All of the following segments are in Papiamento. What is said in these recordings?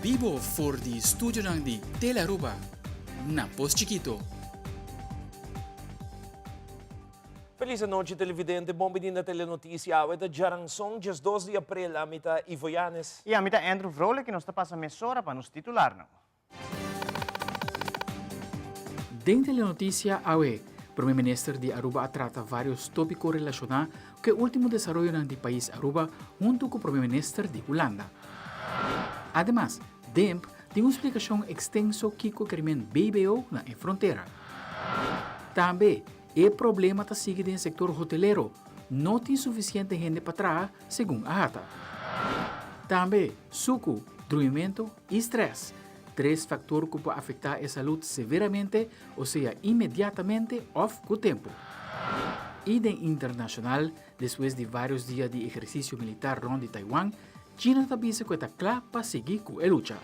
Bibo for di studionan di Telearuba na Pos Chikito. Feliz anochi televidente, bon bini na Telenoticia. Awe ta djaranson 12 di april. Ami ta Ivo Yanes. I ami ta Andrew Vrolijk i nos ta pasa mesora pa nos titularnan. Den Telenoticia awe, Prome Minister di Aruba a trata varios topico relaciona cu e ultimo desaroyonan di pais Aruba hunto cu Prome Minister di Hulanda. Ademas, DEMP tin un splicacion extenso kico kerimen BBO na e frontera. Tambe, e problema ta sigui den sector hotelero, no tin suficiente hende pa traha, segun AHATA. Tambe, sucu, drumimento y stress, tres factor cu por afecta e salud severamente, o sea inmediatamente of cu tempo. Y den internacional, despues di varios dia di ehercicio militar rond di Taiwan, China ta bisa cu e ta cla pa sigui cu e lucha.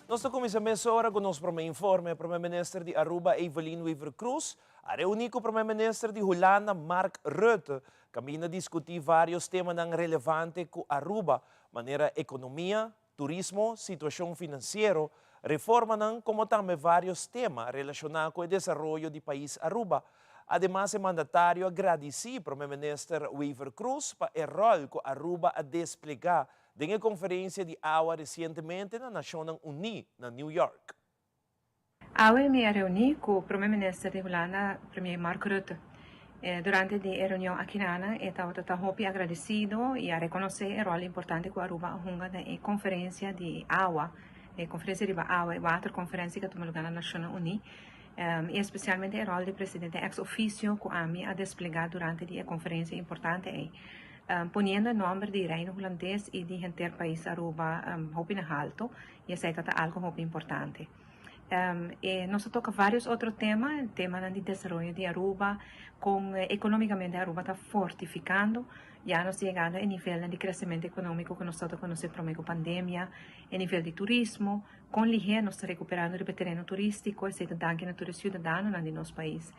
Nos ta cuminsa mesora cu nos prome informe. Prome Minister di Aruba Evelyn Wever-Croes a reuni cu Prome Minister di Hulanda Mark Rutte caminda discuti varios temanan relevante cu Aruba manera economia, turismo, situacion financiero, reformanan como tambe varios tema relaciona cu e desaroyo di pais Aruba. Ademas e mandatario a gradici Prome Minister Wever-Croes pa e rol cu Aruba a desplega Den e konferensia di awa resientemente na Nashonnan Uní na New York. Awe mi a reuní ku Prome Minister di Hulanda, Premier Mark Rutte. Durante di e reunion akinana e tabata ta hopi agradesido i a rekonosé e ròl importante ku Aruba a hunga den e konferensia di awa, e konferensia riba awa, e waterkonferensia ku a tuma lugá na Nashonnan Uní, i espesialmente e ròl di presidente ex officio ku ami a desplegá durante di e konferensia importante ei. Poniendo e nomber di Reino Hulandes y di henter pais Aruba hopi na halto y esey ta ta algo hopi importante. E nos a toca varios otro tema, temanan di desaroyo di Aruba, con economicamente Aruba ta fortificando, ya nos ta yegando e nivelnan di crecemento economico cu nos tabata conoce prome cu pandemia, e nivel di turismo, Kon lihé nos ta rekuperando riba e tereno turístiko, esei ta danki na tur e siudadanonan di nos pais.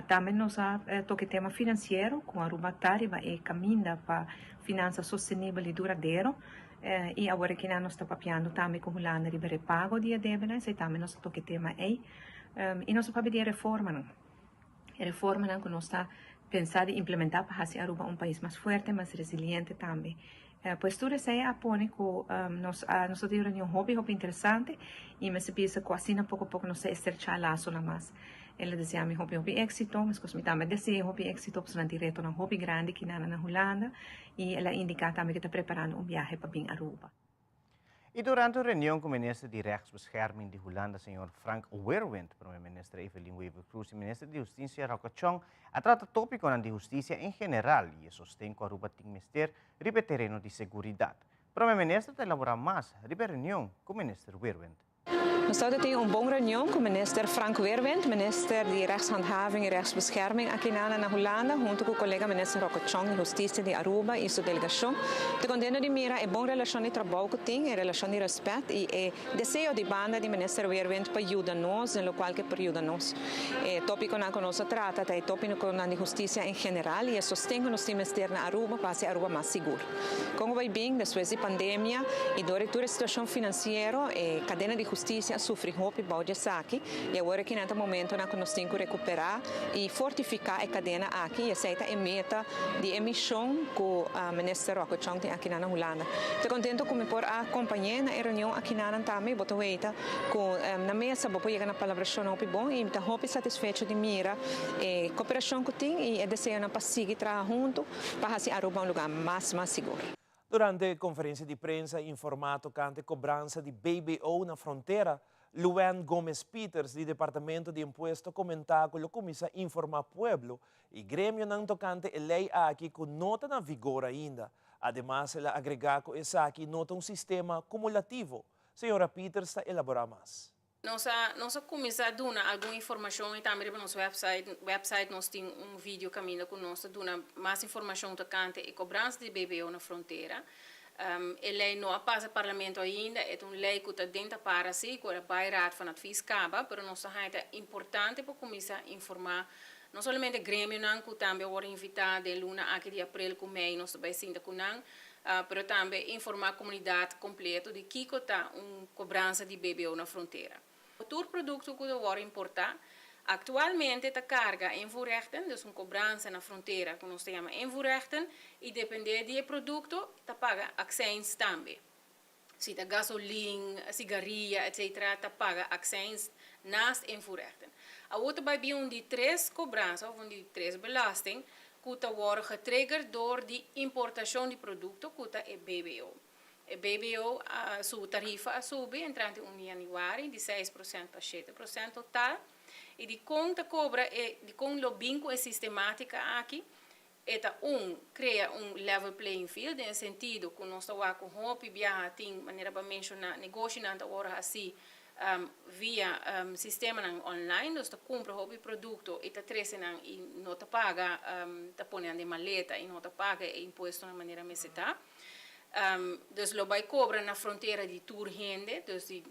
Tambe nos a toka e tema finansiero, ku Aruba ta riba e kaminda pa finansa sostenibel i duradero, i awor akinan nos ta papiando tambe ku Hulanda riba e repago di e debenan, esei tambe nos a toka e tema ei. I nos a papia di e reformanan. E reformanan ku nos ta pensa di implementá pa hasi Aruba un pais mas fuerte, mas resiliente tambe. Pues tur esei a pone ku nos a nos a tin un reunion hopi hopi interesante i mester bisa ku asina poko poko nos ta estrechá lasonan mas. El a desea mi hopi hopi éksito, meskos mi tambe a dese'é hopi éksito pasobra nan tin retonan hopi grandi kinan na Hulanda i el a indiká tambe ku e ta preparando un biahe pa bin Aruba. I durante un reunion ku Minister di Rechtsbescherming di Hulanda señor Frank Weerwind, Prome Minister Evelyn Wever-Croes i Minister di Hustisia Rocco Tjong a trata tópikonan di hustisia en general i e sosten ku Aruba tin mester riba e tereno di seguridat. Prome Minister ta elaborá mas riba e reunion ku Minister Weerwind. Nos tabata tin un bon reunion cu Minister Frank Weerwind, Minister di Rechtshandhaving y Rechtsbescherming akinana na Hulanda, hunto cu colega Minister Rocco Tjong di Husticia di Aruba y su delegacion. Ta contento di mira e bon relacion di trabou cu tin, e relacion di respet y e deseo di banda di Minister Weerwind pa yuda nos den locual cu e por yuda nos. E topiconan cu nos a trata ta e topiconan di husticia en general y e sosten cu nos tin mester na Aruba pa haci Aruba mas sigur. Kon ku bai bin despues di pandemia i dor di tur e situashon finansiero e kadena di hustisia a sufri hopi bou di esaki i awor aki nan ta momentonan ku nos tin ku rekuperá i fortifiká e kadena aki i esei ta e meta di e mishon ku Minister Rocco Chong tin akinan na Hulanda. Ta kontento ku mi por a kompañ'é na e reunion akinanan tambe i bo ta weita ku na mesa bo por yega na palabrashonnan hopi bon i mi ta hopi satisfecho di mira e koperashon ku tin i e deseonan pa sigui traha huntu. Pa hasi Aruba un lugá mas mas sigur. Durante e konferensia di prensa informá tokante kobransa di BBO na frontera, Luann Gomez Pieters di Departamento di Impuesto komentá ku lo kuminsá informá pueblo i gremionan tokante e lei aki ku no ta na vigor ainda. Ademas el a agregá ku esaki no ta un sistema kumulativo. Señora Pieters ta elaborá mas. Nos a nos a cuminsa duna algun informacion y tambe riba nos website website nos tin un video caminda cu nos ta duna mas informacion tocante e cobransa di BBO na frontera. E ley no a pasa parlamento ainda, e ta un ley cu ta den ta para si, cu a bay Raad van Advies caba, pero nos ta haya ta importante pa cuminsa informa. No solamente gremionan ku tambe a wòrdu invitá den luna aki di aprel ku mei nos ta bai sinta ku nan, pero tambe informá komunidat kompleto di kiko ta un kobransa di BBO na frontera. Tur produkto ku ta wòrdu importá aktualmente ta karga invoerrechten, dus un kobransa na frontera ku nos ta yama invoerrechten, i dependé di e produkto ta paga akseins tambe. Si ta gasolin, sigaria, etc. Ta paga accijns naast invoerrechten. Awor ta bai bin un di tres cobransa of un di tres belasting cu ta worde getriggerd door di importacion di producto cu ta e BBO. E BBO su tarifa a subi entrante un di januari di 6% pa 7% total. Y dicon ta cobra e, dicon lo bin cu e sistematica aki? E ta un crea un level playing field den e sentido cu nos ta wak cu hopi biaha tin, manera bo a menciona, negoshinan ta worde haci via sistemanan online, dus ta cumpra hopi producto y ta trece nan y no ta paga, ta pone nan den maleta y no ta paga e impuestonan manera mester ta. Dus lo bay cobra na frontera di tur hende, dus di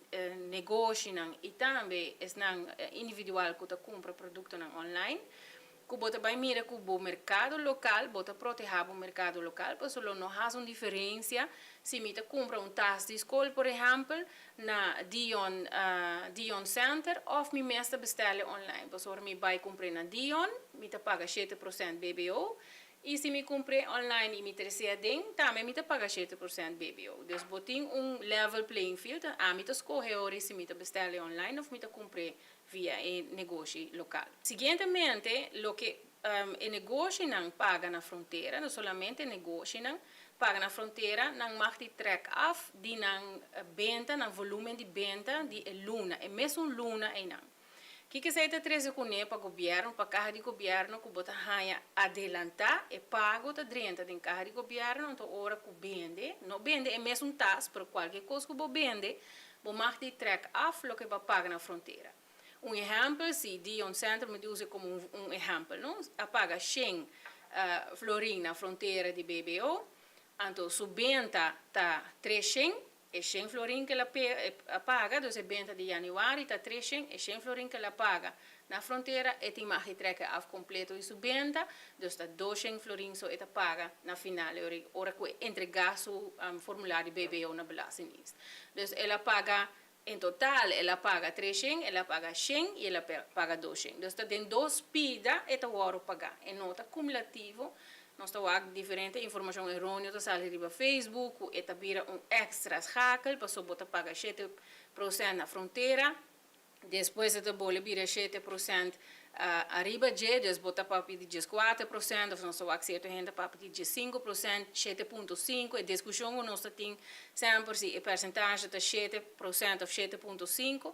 negoshinan y tambe esnan individual cu ta cumpra productonan online. Ku bo ta bai mira ku bo merkado lokal, bo ta protehá bo merkado lokal, pasobra lo no hasi un diferensia si mi ta kumpra un tas di skol, por ehèmpel, na Dion Dion Center òf mi mes ta bestèl'e online. Pasobra mi bai kumpr'é na Dion, mi ta paga 7% BBO, i si mi kumpr'é online i mi tres'é aden, tambe mi ta paga 7% BBO. Dus bo tin un level playing field, ami ta skohe ora si mi ta bestèl'e online òf mi ta kumpr'é via e negoshi lokal. Siguientemente, loke e negoshinan paga na frontera, no solamente e negoshinan paga na frontera, nan mag di trek af di nan benta, nan volumen di benta di e luna, e mesun luna einan. Kiko esei ta trese kuné pa gobièrnu, pa kaha di gobièrnu ku bo ta haña adelantá, e pago ta drenta den kaha di gobièrnu, anto ora ku bende, no bende e mesun tas, pero kualke kos ku bo bende, Bo mag di trek af loke bo a paga na frontera. Un ehèmpel, si Dion Center, mi ta usa komo un ehèmpel, no, a paga shen florin na frontera di BBO, anto su benta ta 300, e shen florin ke el a paga, dus e benta di yanüari ta 300, e shen florin ke el a paga na frontera, e tin mag di trek e af kompleto di su benta, dus ta 200 florin so e ta paga na final e ora ku e entregá su formulario di BBO na Belastingdienst. Dus el a paga en total el a paga 300, el a paga 100 i el a paga 200. Dus ta den dos pida e ta wòrdu pagá. E no ta kumulativo. Nos ta wak diferente informashon eróneo ta sali riba Facebook ku e ta bira un èkstra schakel pasobra bo ta paga 7% na frontera. Despues e ta bole bira 7% ariba dje, dus bo ta papia di 14% of nos ta wak sierto hende ta papia di 15%, 7.5, e diskushon ku nos ta tin semper si e persentahe ta 7% of 7.5,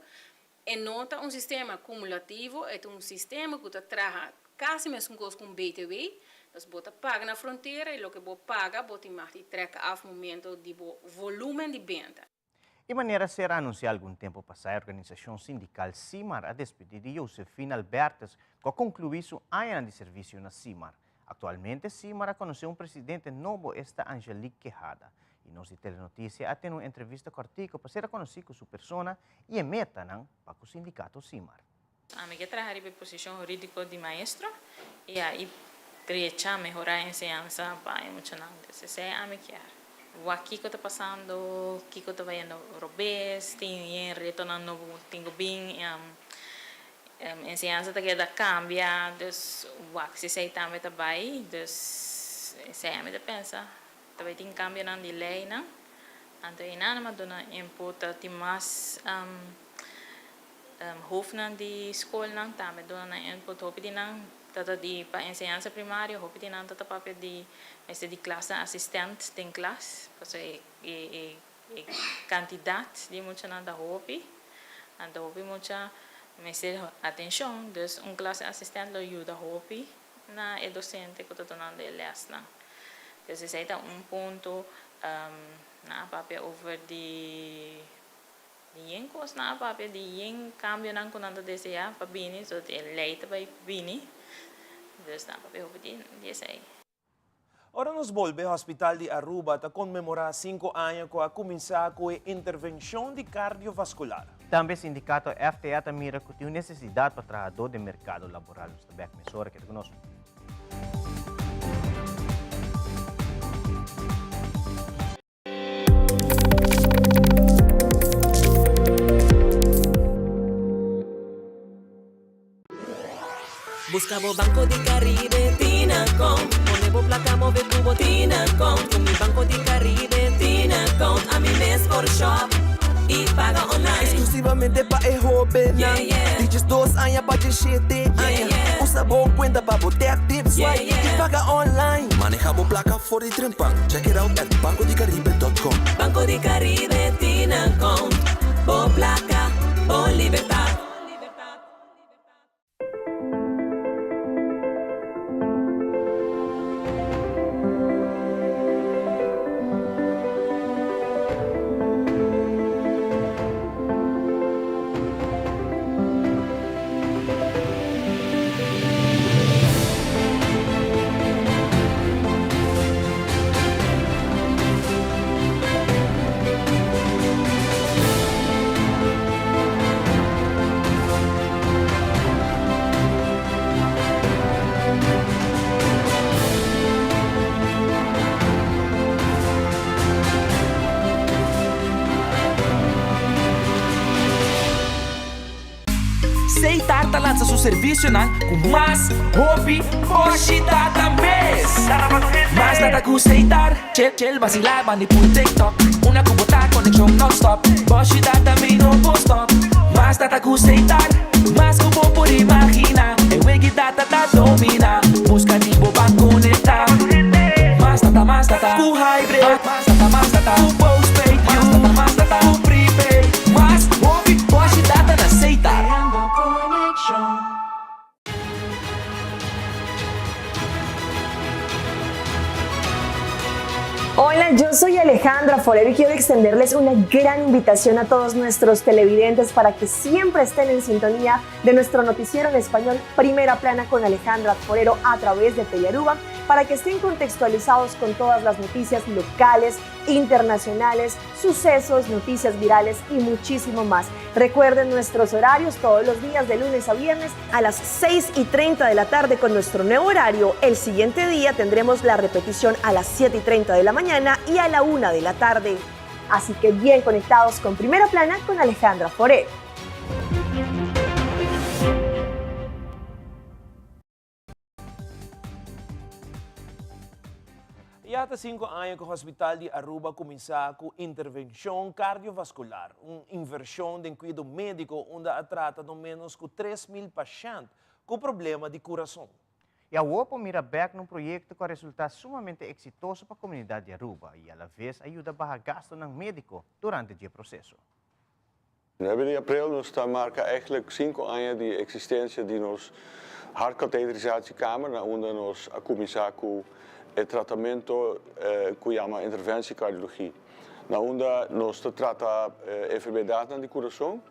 e no ta un sistema kumulativo, e ta un sistema ku ta traha kasi mesun kos ku un BTW, dus bo ta paga na frontera i loke bo paga bo tin mag di trek af momento di bo volumen di benta. E manera ser anunsiá algun tempu pasá e organisashon sindikal Simar a despedí di Josefina Albertus ku a konkluí su añanan di servisio na Simar. Aktualmente Simar a konosé un presidente nobo esta Angelique Quejada. I nos di Telenotisia a tene un entrevista kòrtiku pa ser a konosí ku su persona i e metanan pa ku sindikato Simar. Ami ke traha riba e posishon hurídiko di maestro i a i drecha, mehorá e enseñansa pa e muchanan. Entonces esei ami kier. Wak kiko ta pasando, kiko ta bayendo robes, tin yen retonan nobo ku tin ku bin, enseñansa ta keda kambia, dus wak si esei tambe ta bai. Dus esei ami ta pensa, ta bai tin kambionan di leinan, anto einan a duna input, ta tin mas. Hofnan di skolnan tambe duna nan input. Hopi di nan ta ta di pa enseñansa primario, hopi di nan ta ta papia di mester di klasnan asistent den klas, pasobra e e e kantidat di muchanan ta hopi, anto hopi mucha mester atenshon, dus un klas asistent lo yuda hopi na e dosente ku ta dunando e lèsnan. Dus esei ta un punto nan a papia over di. Di yen kosnan a papia, di yen kambionan ku nan ta deseá pa bini, so e lei ta bai bini, dus nan a papia hopi di esei. Ora nos bolbe Hospital di Aruba ta konmemorá 5 aña ku a kuminsá ku e intervenshon di kardiovaskular. Tambe sindicato FTA ta mira cu tin un necesidad pa trahador den mercado laboral. Nos ta bek mesora, keda cu nos. Busca bo Banco di Caribe Tinacom Pone bo placa move cu bo Tinacom Cu mi Banco di Caribe Tinacom Ami mes por shop y paga online Exclusivamente pa e hobennan Di 12 aña pa 17 aña Usa bo cuenta pa bo tap tip swipe y paga online. Maneha bo placa for di trempan. Check it out at bancodicaribe dot com. Banco di Caribe Tinacom Bo placa, bo libertad. Seitar ta lansa su servisionan ku mas hopi boshi data mes. Mas data ku Seitar, chill chill basila bandi pul TikTok. Una ku bo ta konekshon nonstop, boshi data mi no por stop. Mas data ku Seitar, mas ku bo por imagina. E wegi data ta domina, buska di bo ban konektá. Mas data, mas data ku hybrid, mas data, mas data ku postpaid, mas data, mas data ku prepaid. Mas hopi boshi data na Seitar. Hola, yo soy Alejandra Forero y quiero extenderles una gran invitación a todos nuestros televidentes para que siempre estén en sintonía de nuestro noticiero en español Primera Plana con Alejandra Forero a través de Telearuba para que estén contextualizados con todas las noticias locales, internacionales, sucesos, noticias virales y muchísimo más. Recuerden nuestros horarios todos los días de lunes a viernes a las 6 y 30 de la tarde con nuestro nuevo horario. El siguiente día tendremos la repetición a las 7 y 30 de la mañana y a la 1 de la tarde. Así que bien conectados con Primera Plana con Alejandra Forero. Ya ta sinku aña ku Hospital di Aruba kuminsá ku intervenshon kardiovaskular, un invershon den kuido médiko unda a trata no ménos ku 3000 pashènt ku problema di kurason. I awor por mira bèk na un proyekto ku a resultá sumamente eksitoso pa komunidat di Aruba i alaves a yuda baha gastunan médiko durante dje proseso. Nuebe di april nos ta marca eigenlijk cinco aña di existencia di nos hartkatheterisatiekamer na unda nos a cuminsa cu e tratamento cu yama interventiecardiologie na unda nos ta trata enfermedadnan di curason,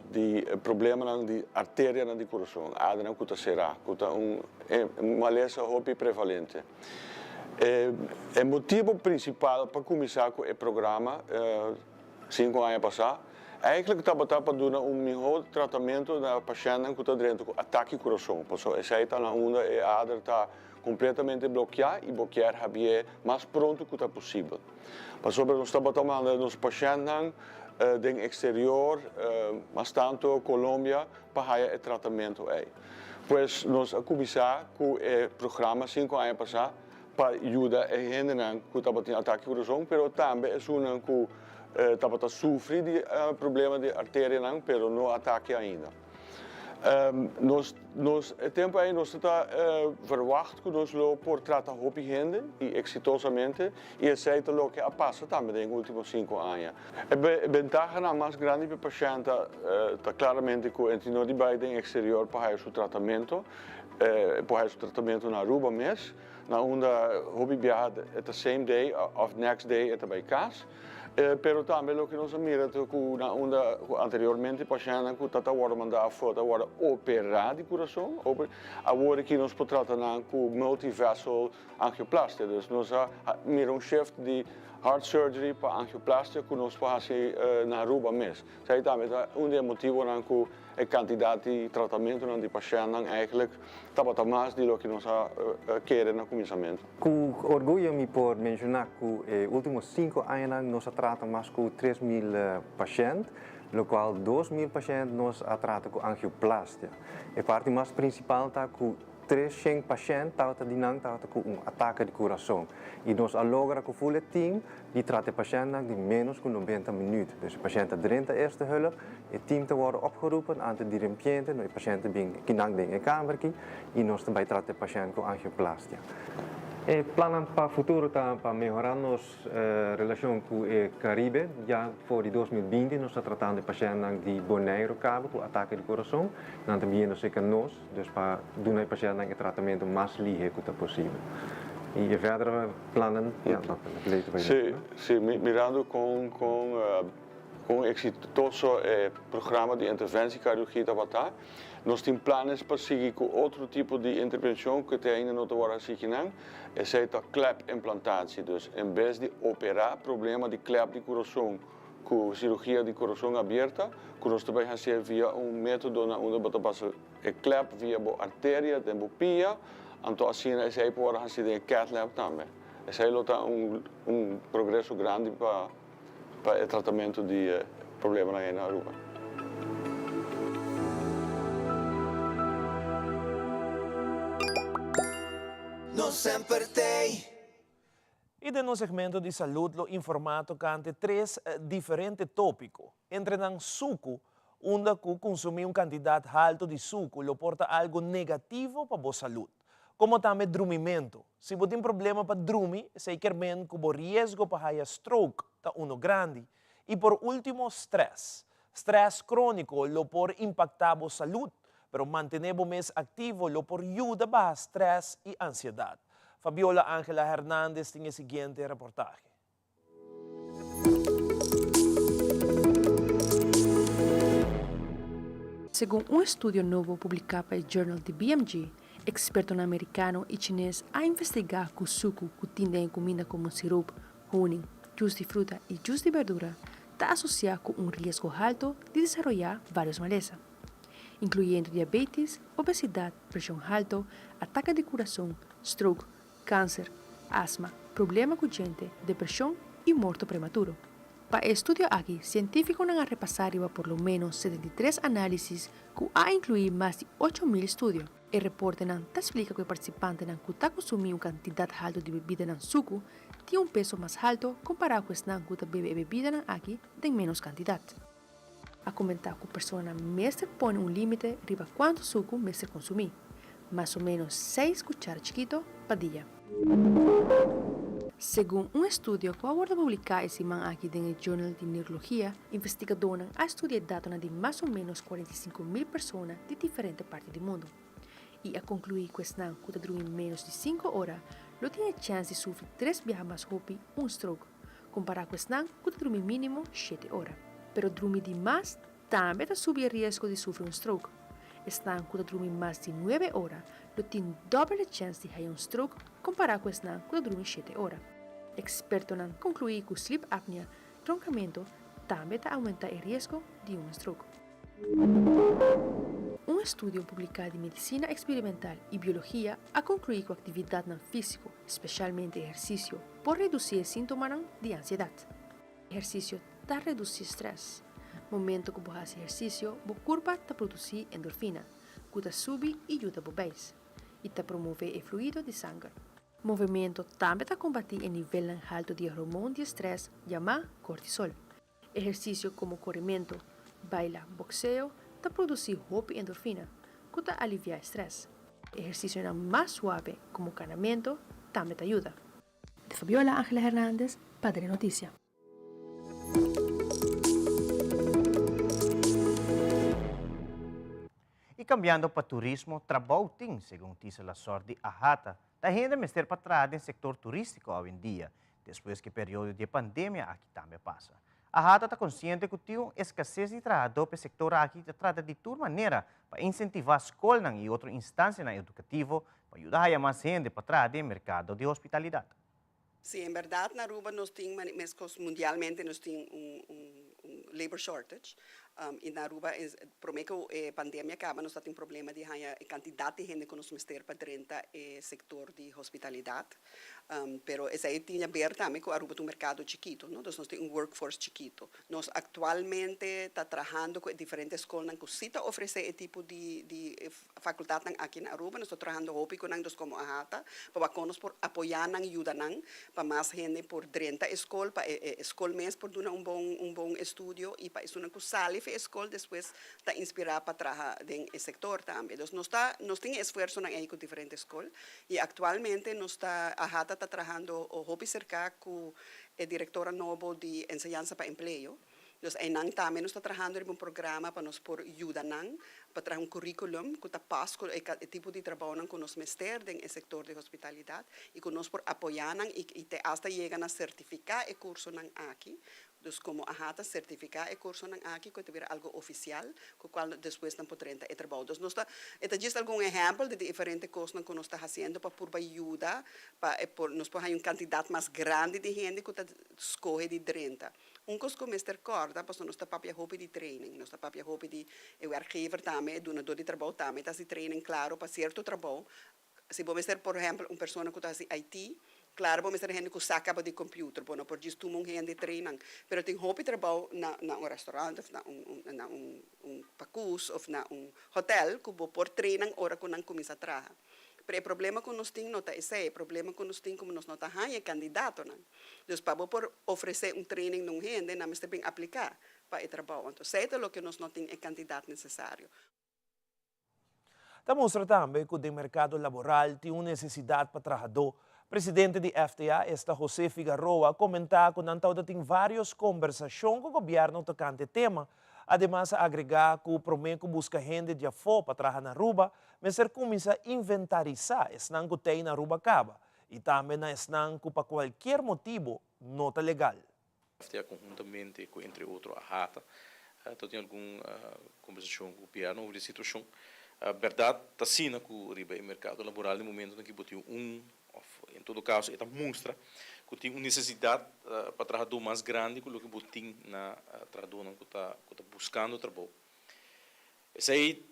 di problemanan di arterianan di curason, adernan cu ta cera, cu ta un malesa hopi prevalente. E motibo principal pa cuminsa cu e programa Sinku aña pasá, eigenlijk tabata pa duna un mihó tratamentu na pashèntnan ku ta drenta ku atake kurason, pasobra esei ta na unda e ader ta kompletamente blokiá i bo kier habié mas pronto ku ta posibel. Pasobra nos tabata manda nos pashèntnan den eksterior, mas tantu Colombia, pa haya e tratamentu ei. Pues nos a kuminsá ku e programa sinku aña pasá. pa yuda e hendenan ku tabatin atake kurason, pero tambe esunnan ku tabata sufri di problema di arterianan pero no atake ainda. Nos nos e tempu ei nos ta verwacht ku nos lo por trata hopi hende i eksitosamente i esei ta loke a pasa tambe den e ultimo sinku aña. E bentahanan mas grandi pa e pashènt ta klaramente ku e no di bai den eksterior pa haya su tratamentu, e por haya su tratamentu na Aruba mes. Na unda hopi biaha e ta same day of next day e ta bai cas. Pero tambe loke nos a mira ta cu na unda cu anteriormente pashentnan cu ta ta wordo manda afo ta wordo opera di curason, awor aki nos por trata nan cu multivessel angioplastia. Dus nos a mira un shift di. heart surgery pa angioplastia ku nos por hasi na Aruba mes. Esei tambe ta un di e motibonan ku e kantidat di tratamentunan di pashèntnan eigentlik tabata mas di loke nos a kere na kuminsamentu. Ku orguyo mi por menshoná ku e último sinku añanan nos a trata mas ku 3000 pashènt, lokual 2000 pashènt nos a trata ku angioplastia. E parti mas prinsipal ta ku 300 pashènt tabata di nan tabata ku un atake di kurason i nos a logra ku ful e tim di trata e pashèntnan di ménos ku 90 minüt. Dus e pashènt ta drenta eerste hulp, e tim ta wòrdu opgeroepen, anto di rempiente no e pashènt ta bin kinan den e kamer aki i nos ta bai trata e pashènt ku angioplastia. E plannan pa futuro ta pa mehorá nos relashon ku e Karibe. Ya for di 2020 nos ta tratando e pashèntnan di Boneiru kaba ku atake di kurason. Nan ta biniendo serka nos, dus pa duna e pashèntnan e tratamentu mas lihe ku ta posibel. I e verdere plannan, ya, dòkter Leito bai Sí, sí, mirando kon kon kon eksitoso e programa di interventie kardiologie tabata, nos tin planes pa sigui ku otro tipo di intervenshon ku te ainda no ta wòrdu hasi kinan. Esei ta klepimplantatie, dus en bes di operá problema di klep di kurason ku sirugia di kurason abierta, ku nos ta bai hasié via un método na unda bo ta pasa e klep via bo arteria den bo pia, anto asina esei por wòrdu hasi den e cath lab tambe. Esei lo ta un un progreso grandi pa pa e tratamentu di e problemanan ei na Aruba. Nos semper t'ei. I den nos segmento di salud lo informá tokante tres diferente tópiko, entre nan suku, unda ku kunsumí un kantidat haltu di suku lo por ta algu negativo pa bo salud. Como tambe drumimento. Si bo tin problema pa drumi, esey kier men cu bo riesgo pa haya stroke ta uno grandi. Y por ultimo, stress. Stress cronico lo por impacta bo salud, pero mantene bo mes activo lo por yuda baha stress y ansiedad. Fabiola Angela Hernandez tin e siguiente reportahe. Segun un estudio nobo publiká pa e Journal di BMG, ekspertonan merikano i chines a investigá ku suku ku tin den e kuminda komo sirup, honing, jus di fruta i jus di berdura ta asosiá ku un riesgo halto di desaroyá vários malesa, inkluyendo diabetis, obesidat, preshon halto, atake di kurason, stroke, Kanser, asma, problema ku djente, depreshon i morto prematuro. Pa e estudio aki, sientífikonan a repasá riba por lo ménos 73 análisis ku a inkluí mas di 8000 studio. E reportenan ta splika ku e partisipantenan ku ta konsumí un kantidat haltu di bebidanan suku tin un peso mas haltu kompará ku esnan ku ta bebe e bebidanan aki den ménos kantidat. A komentá ku personanan mester pone un límite riba kuantu suku mester konsumí, mas o ménos seis kuchara chikito pa dia. Segun un estudio ku a wòrdu publiká e siman aki den e Journal di Neurologia, investigadónan a studia e datonan di mas o ménos 45,000 persona di diferente parti di mundu i a konkluí ku esnan ku ta drumi ménos di sinku ora lo tin e chèns di sufri tres biaha mas hopi un stroke. Kompará ku esnan ku ta drumi mínimo shete ora. Pero drumi di mas tambe ta subi e riesgo di sufri un stroke. Esnan ku ta drumi mas di nuebe ora lo tin dòbel e chèns di haña un stroke kompará ku esnan ku ta drumi shete ora. Ekspertonan konkluí ku sleep apnea, ronkamentu, tambe ta oumentá e riesgo di un stroke. Un estudio publiká di Medisina Eksperimental i Biologia a konkluí ku aktividatnan físiko, spesialmente ehersisio, por redusí e síntomanan di ansiedat. Ehersisio ta redusí strès. Momento ku bo hasi ehersisio, bo kurpa ta produsí endorfina, ku ta subi i yuda bo beis, i ta promové e fluido di sanger. Movemento tambe ta kombatí e nivelnan haltu di e hormon di strès yamá kortisol. Ehersisio komo korementu, baila, bokseo ta produsí hopi endorfina, ku ta aliviá e strès. Ehersisionan mas suave komo kanamentu tambe ta yuda. De Fabiola Angela Hernandez pa Telenoticia. I kambiando pa turismo, trabou tin, segun Tisa Lasor di AHATA. Ta hende mester pa traha den sektor turístiko awendia, despues ku e periodo di e pandemia aki tambe a pasa. AHATA ta konsiente ku tin un eskases di trahadó pa e sektor aki i ta trata di tur manera pa insentivá skolnan i otro instansianan edukativo pa yuda haya mas hende pa traha den e merkado di hospitalidat. Si, en berdad na Aruba nos tin, mescos mundialmente nos tin un labor shortage. Y na Aruba, prome cu e pandemia caba, nos tin problema di haya e cantidad di hende cu nos mester pa drenta e sector di hospitalidad. Pero esey tin di haber tambe cu Aruba ta un mercado chikito, no? Nos tin un workforce chikito. Nos actualmente ta trahando cu diferente scol cu si ta ofrece e tipo di facultad aki na Aruba. Nos ta trahando hopi cu nan, dus como AHATA, pa nos por apoya nan, yuda nan, pa mas hende por drenta scol, pa e scol mes por duna un bon estudio y pa esnan cu sali for di scol despues ta inspira pa traha den e sector tambe. Dus nos tin esfuerso nan cu diferente scol y actualmente nos ta AHATA ta trahando hopi cerca cu e directora nobo di enseñansa pa empleo. Dus einan tambe nos ta trahando un programa pa nos por yuda nan, pa traha un curriculum cu ta pas cu e tipo di trabou cu nos mester den e sector di hospitalidad y cu nos por apoya nan y te hasta yega na certifica e curso nan aki. Dus como AHATA certifica e curso nan aki, cu ta algo oficial, cu cual despues nan por drenta e trabou. Dus nos ta, e ta algun ehempel di diferente cos cu nos ta haciendo pa por yuda, pa por, nos por un cantidad mas grandi di hende cu ta scoge di drenta. Un cos cu mester corda, pasobra nos ta papia hopi di training, nos ta papia hopi di e werkgever tambe, dunador di trabou tambe, ta training claro pa cierto trabou. Si bo mester, por ehempel, un persona cu ta IT, claro, bo mester hende cu sa caba di computer, bo no por djis tuma un hende training, pero tin hopi trabou na un restaurant of na un pacus of na un hotel cu bo por training ora cu nan cuminsa traha. Pero e problema cu nos tin no ta esey, e problema cu nos tin como nos no ta haya candidato nan. Dus pa por ofrece un training na un hende, nan mester bin aplica pa e trabou. Anto, esey ta loke nos no tin e cantidad necesario. Ta mustra tambe cu e mercado laboral tin un necesidad pa trahado. Presidente di FTA, esta José Figueroa, a comenta cu nan tin varios conversacion cu gobierno tocante e tema. Ademas, a agrega cu prome cu busca hende di afo pa traha na Aruba, mester cuminsa inventarisa esnan cu tin na Aruba caba y tambe na esnan cu pa cualkier motibo no ta legal. FTA conhuntamente cu, entre otro, AHATA, tin algun conversacion cu gobierno over e situacion. Berdad ta asina cu riba e mercado laboral na momento cu tin un, of en todo caso, ta mustra cu tin un necesidad pa trahado mas grandi cu loke tin na trahado cu ta buscando trabou. Esey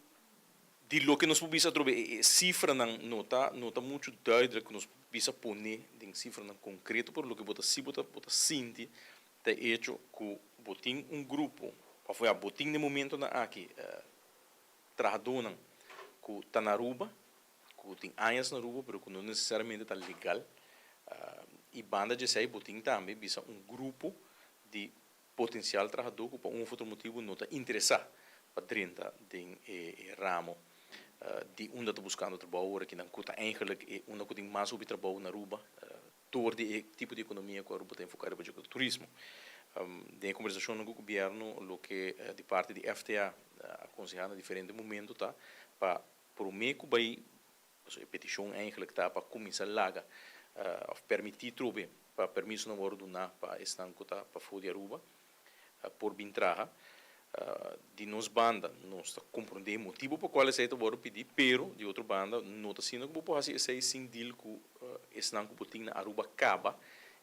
di loke nos por bisa trobe cifranan no ta mucho duidelijk cu nos bisa pone den cifranan concreto, pero loke bo ta si bo ta sinti ta hecho cu bo tin un grupo of ja, bo tin na momento nan aki trahadonan cu ta na Aruba, cu tin aña na Aruba, pero cu no necesariamente ta legal, y banda di esey bo tin tambe bisa un grupo di potencial trahado cu pa un of otro motibo no ta interesa pa drenta den e ramo di unda ta buscando trabou aki nan, cu ta eigenlijk e unda cu tin mas hopi trabou na Aruba, door di e tipo di economia cu Aruba ta enfoca riba turismo. Den conversacion cu gobierno, loke di parti di FTA a aconseha na diferente momento ta pa prome cu bay, e peticion eigenlijk ta pa cuminsa laga of permiti trobe pa permiso nan wordo duna pa esnan cu ta pafo di Aruba por bin traha. Di nos banda, nos ta comprende motibo pa cual esey ta wordo pidi, pero di otro banda no ta asina cu bo haci esey sin deal cu esnan cu tin na Aruba caba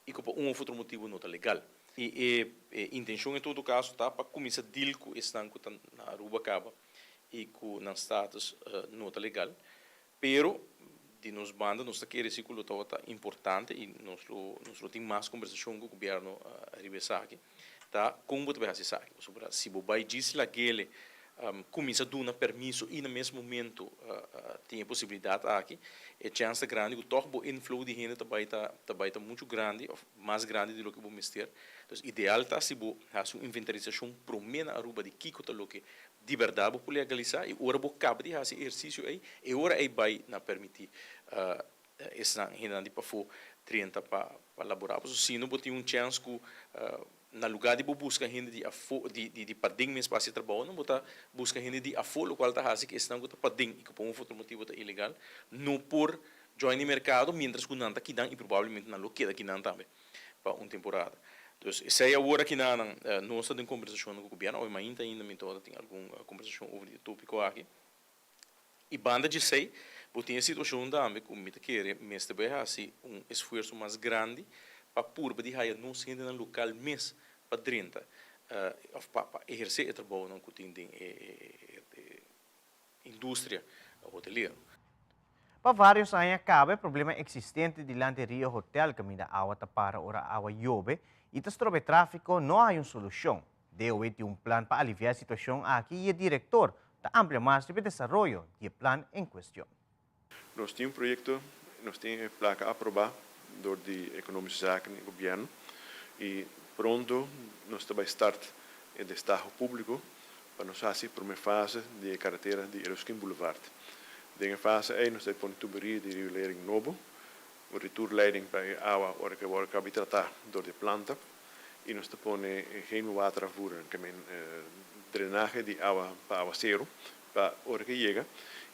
y cu pa un of otro motibo no ta legal. Y e intencion en todo caso ta pa cuminsa deal cu esnan cu ta na Aruba caba y cu nan status no ta legal. Pero di nos banda nos ta kere cu ta importante y nos lo tin mas conversacion cu gobierno riba esaki. Ta con bo ta haci esaki? Sobre si bo bay djis lag'ele cuminsa duna permiso y na mes momento tin e posibilidad aki, e chance grandi cu toch bo inflow di hende ta bay ta mucho grandi of mas grandi di loke bo mester. Anto, ideal ta si bo haci un inventarisacion prome na Aruba di kico ta loke di berdad bo por legalisa y ora bo caba di haci ehercicio ey, e ora ey bay na permiti esnan hende di pafo drenta pa labora. So, si no bo tin un chance cu na lugar di bo busca hende di afo, di paden mes pa trabou, nan bo ta busca hende di afo, locual ta haci cu esnan cu ta paden y cu pa un otro motibo ta ilegal, no por join e mercado mientras cu nan ta akinan y probablemente nan lo keda akinan tambe pa un temporada. Dus esey awor aki nan nos ta den conversacion cu gobierno, of ainda ainda mi tin algun conversacion over e topico aki. Y banda di esey, bo tin e situacion tambe cu mi ta kere mester bay haci un esfuerso mas grandi. pa purba di haya nos hendenan lokal mes pa drenta òf pa pa ehersé e trabounan ku tin den e industria hotelero. Pa vários aña kaba e problema eksistente dilanti Rio Hotel kaminda awa ta para ora awa yobe i ta stroba e tráfiko no a haya un solushon. DOW tin un plan pa aliviá e situashon aki i e direktor ta amplia mas riba e desaroyo di e plan en kuestion. Nos tin un proyecto, nos tin e placa aproba door di Economische Zaken y Gobierno y pronto nos ta bay start e destaho publico pa nos haci prome fase di e caretera di Eruskin Boulevard. Den e fase ey nos ta bay pone tuberia di riolering nobo, un retourleiding pa e awa ora cu e worde cabi trata door di e planta y nos ta pone hemelwaterafvoerder, ke men drenahe di awa pa awacero Pa ora ke yega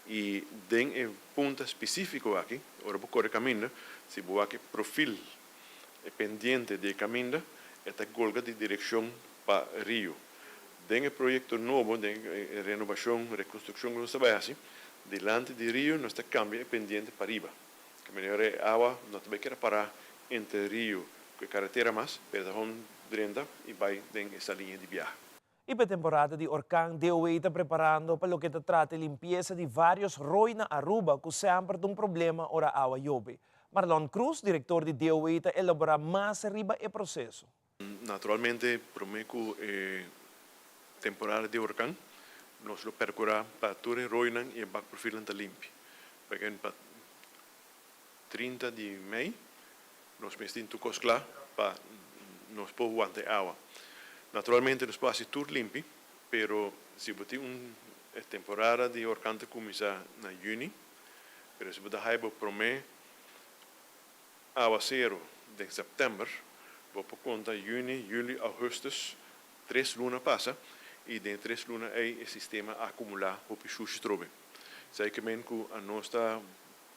i den e punta spesífiko aki, ora bo kore kaminda, si bo wak e profil, e pendiente di e kaminda, e ta golga di direkshon pa rio. Den e proyekto nobo, den e renobashon, rekonstrukshon ku nos ta bai hasi, dilanti di rio nos ta kambia e pendiente pariba. Ke manera e awa no ta bai keda pará entre rio ku e karetera mas, pero ta hon drenta i bai den e saliña di biaha. I pa e temporada di orkan, DOW ta preparando pa loke ta trata e limpiesa di vários rooi na Aruba ku semper ta un problema ora awa yobe. Marlon Cruz, direktor di DOW ta elaborá mas riba e proseso. Naturalmente promé ku e temporada di orkan nos lo perkurá pa tur e rooinan i e bakprofilnan ta limpi. Paken pa 30 di mei nos mes tin tur kos kla pa nos por wanta e awa. Naturalmente nos por hasi tur limpi, pero si bo tin un e temporada di orkan ta kuminsá na yüni, pero si bo ta haya bo promé awaseru den sèptèmber, bo por konta yüni, yüli, ougùstùs, tres luna pasa i den e tres luna ei e sistema a akumulá hopi shushi trobe. Esei ke men ku anos ta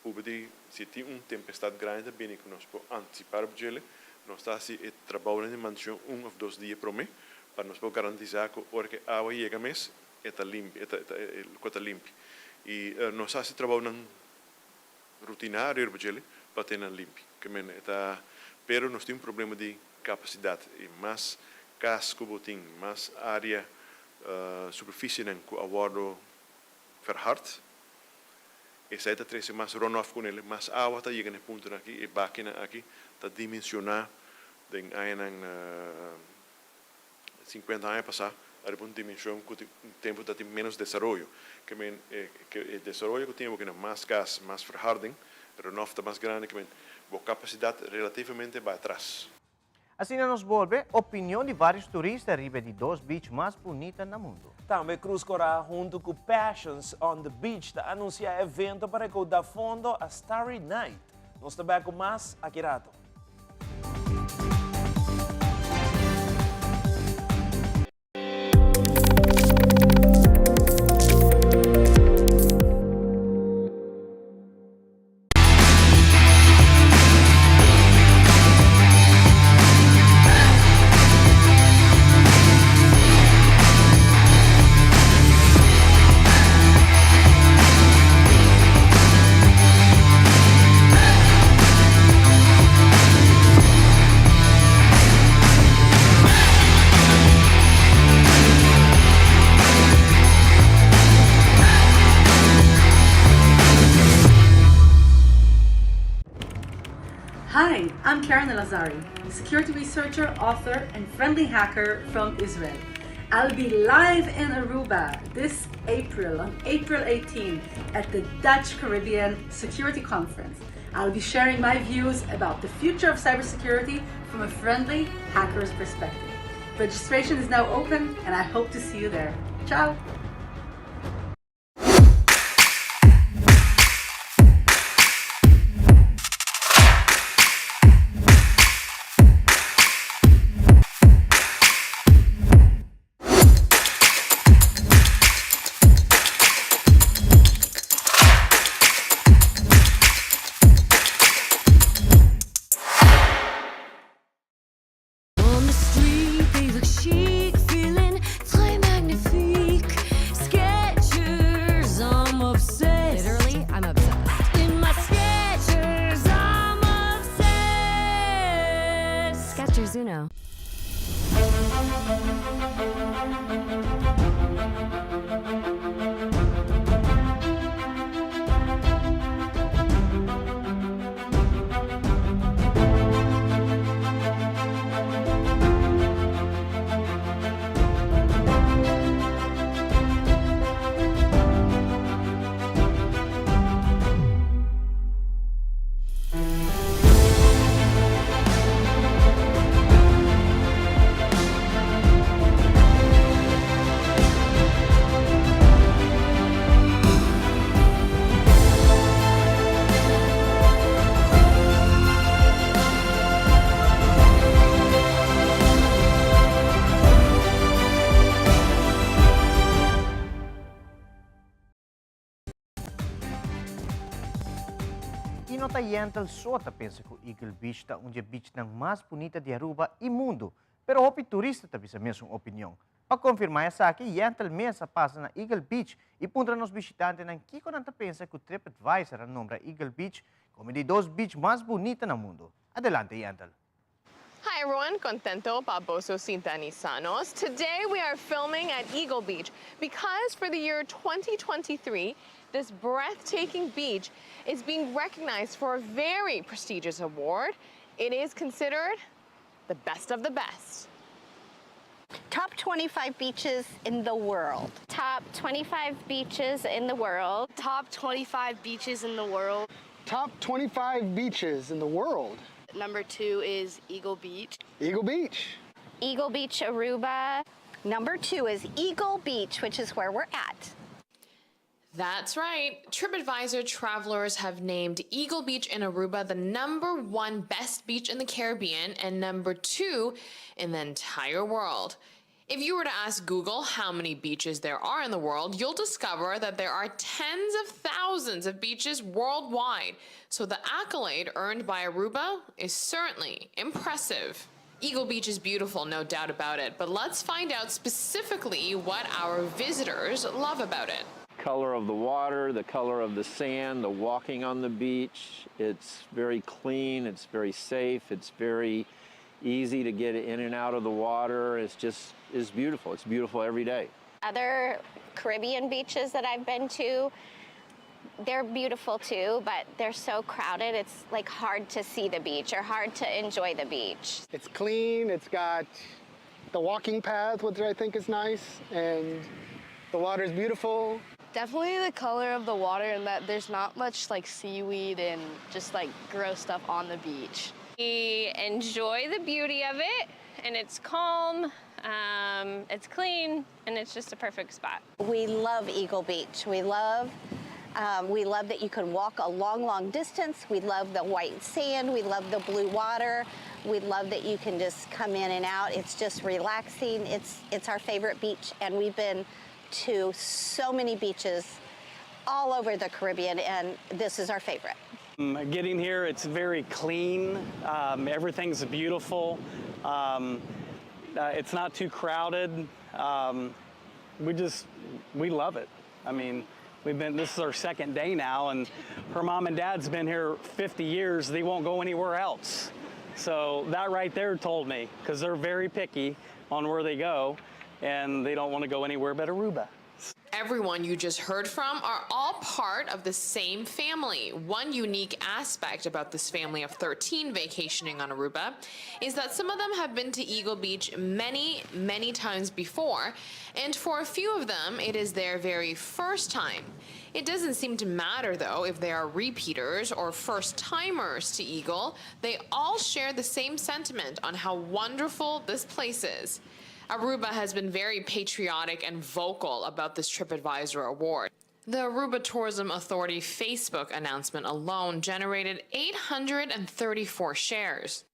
Puba di si tin un tempestad grandi ta bini ku nos por antisipá riba djele, nos ta hasi e trabounan di mantenshon un òf dos dia promé pa nos por garantisá ku ora ku e awa yega mes e ta limpi, e ta e lokal ta limpi. I nos ta hasi trabounan rutinario riba djele pa tene nan limpi. Ke men e ta, pero nos tin un problema di kapasidat i mas kas ku bo tin, mas área, superfisienan ku a wòrdu verhard. Esei ta trese mas runoff ku nel, mas awa ta yega na e puntonan aki, e bakinan aki ta dimensioná den añanan sinkuenta aña pasá ariba un dimenshon ku tin tempu ta tin ménos desaroyo. Ke men e desaroyo ku tin awor na mas kas, mas verharding, runoff ta mas grandi, ke men bo kapasidat relativamente bai atras. Asina nos bolbe opinion di varios turista riba e di dos beach mas bunita na mundo. Tambe Cruz Cora hunto cu Passions on the Beach ta anuncia e evento pa recauda fondo A Starry Night. Nos ta bek cu mas aki rato. Hi, I'm Karen Elazari, security researcher, author, and friendly hacker from Israel. I'll be live in Aruba this April, on April 18, at the Dutch Caribbean Security Conference. I'll be sharing my views about the future of cybersecurity from a friendly hacker's perspective. Registration is now open, and I hope to see you there. Ciao! Y no ta Yentl so ta pensa cu Eagle Beach ta un dje beachnan mas bunita di Aruba y mundo, pero hopi turista ta bisa mesun opinion. Pa confirma esaki, Yentl mes a pasa na Eagle Beach y puntra nos bishitantenan kico nan ta pensa cu TripAdvisor a nombra Eagle Beach como e di dos beach mas bunita na mundo. Adelante Yentl. Hi everyone, contento pa boso sintonisanos. Today we are filming at Eagle Beach because for the year 2023, this breathtaking beach is being recognized for a very prestigious award. It is considered the best of the best. Top 25 beaches in the world. Top 25 beaches in the world. Top 25 beaches in the world. Top 25 beaches in the world. Number two is Eagle Beach. Eagle Beach. Eagle Beach, Aruba. Number two is Eagle Beach, which is where we're at. That's right. TripAdvisor travelers have named Eagle Beach in Aruba the number one best beach in the Caribbean and number two in the entire world. If you were to ask Google how many beaches there are in the world, you'll discover that there are tens of thousands of beaches worldwide. So the accolade earned by Aruba is certainly impressive. Eagle Beach is beautiful, no doubt about it, but let's find out specifically what our visitors love about it. Color of the water, the color of the sand, the walking on the beach. It's very clean, it's very safe, it's very easy to get in and out of the water. It's just is beautiful. It's beautiful every day. Other Caribbean beaches that I've been to, they're beautiful too, but they're so crowded. It's like hard to see the beach or hard to enjoy the beach. It's clean, it's got the walking path, which I think is nice, and the water is beautiful. Definitely the color of the water and that there's not much like seaweed and just like gross stuff on the beach. We enjoy the beauty of it, and it's calm, it's clean, and it's just a perfect spot. We love Eagle Beach. We love, we love that you can walk a long, long distance. We love the white sand. We love the blue water. We love that you can just come in and out. It's just relaxing. It's, it's our favorite beach, and we've been to so many beaches all over the Caribbean, and this is our favorite. Getting here, it's very clean. Everything's beautiful. It's not too crowded. We just, we love it. I mean, we've been, this is our second day now, and her mom and dad's been here 50 years. They won't go anywhere else. So that right there told me, because they're very picky on where they go, and they don't want to go anywhere but Aruba. Everyone you just heard from are all part of the same family. One unique aspect about this family of 13 vacationing on Aruba is that some of them have been to Eagle Beach many, many times before, and for a few of them, it is their very first time. It doesn't seem to matter, though, if they are repeaters or first timers to Eagle. They all share the same sentiment on how wonderful this place is. Aruba has been very patriotic and vocal about this TripAdvisor award. The Aruba Tourism Authority Facebook announcement alone generated 834 shares.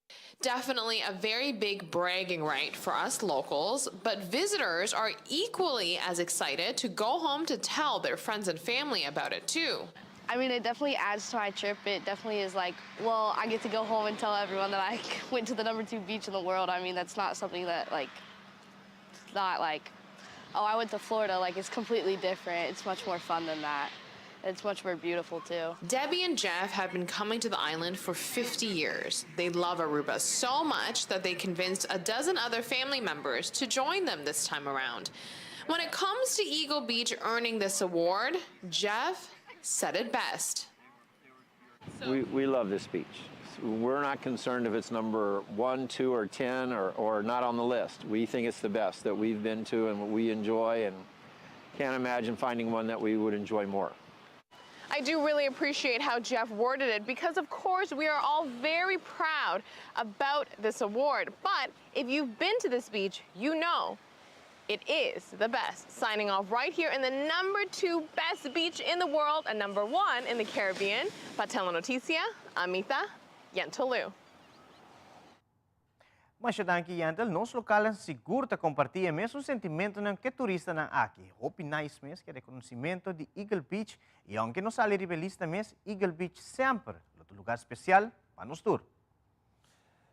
Definitely a very big bragging right for us locals, but visitors are equally as excited to go home to tell their friends and family about it too. I mean, it definitely adds to my trip. It definitely is like, well, I get to go home and tell everyone that I went to the number two beach in the world. I mean, that's not something that, like, it's not like, oh, I went to Florida. Like, it's completely different. It's much more fun than that. It's much more beautiful, too. Debbie and Jeff have been coming to the island for 50 years. They love Aruba so much that they convinced a dozen other family members to join them this time around. When it comes to Eagle Beach earning this award, Jeff said it best. We love this beach. We're not concerned if it's number one, two, or 10 or not on the list. We think it's the best that we've been to and we enjoy and can't imagine finding one that we would enjoy more. I do really appreciate how Jeff worded it because, of course, we are all very proud about this award. But if you've been to this beach, you know it is the best. Signing off right here in the number two best beach in the world and number one in the Caribbean, Pa Telenoticia, Ami ta Yentl Lieuw. Masha danki Yentl, nos localnan sigur ta comparti e mesun sentimentonan cu e turistanan aki. Hopi nice mes cu e reconocimento di Eagle Beach y aunke no sali riba e lista mes, Eagle Beach semper Lo ta un lugar special pa nos tur.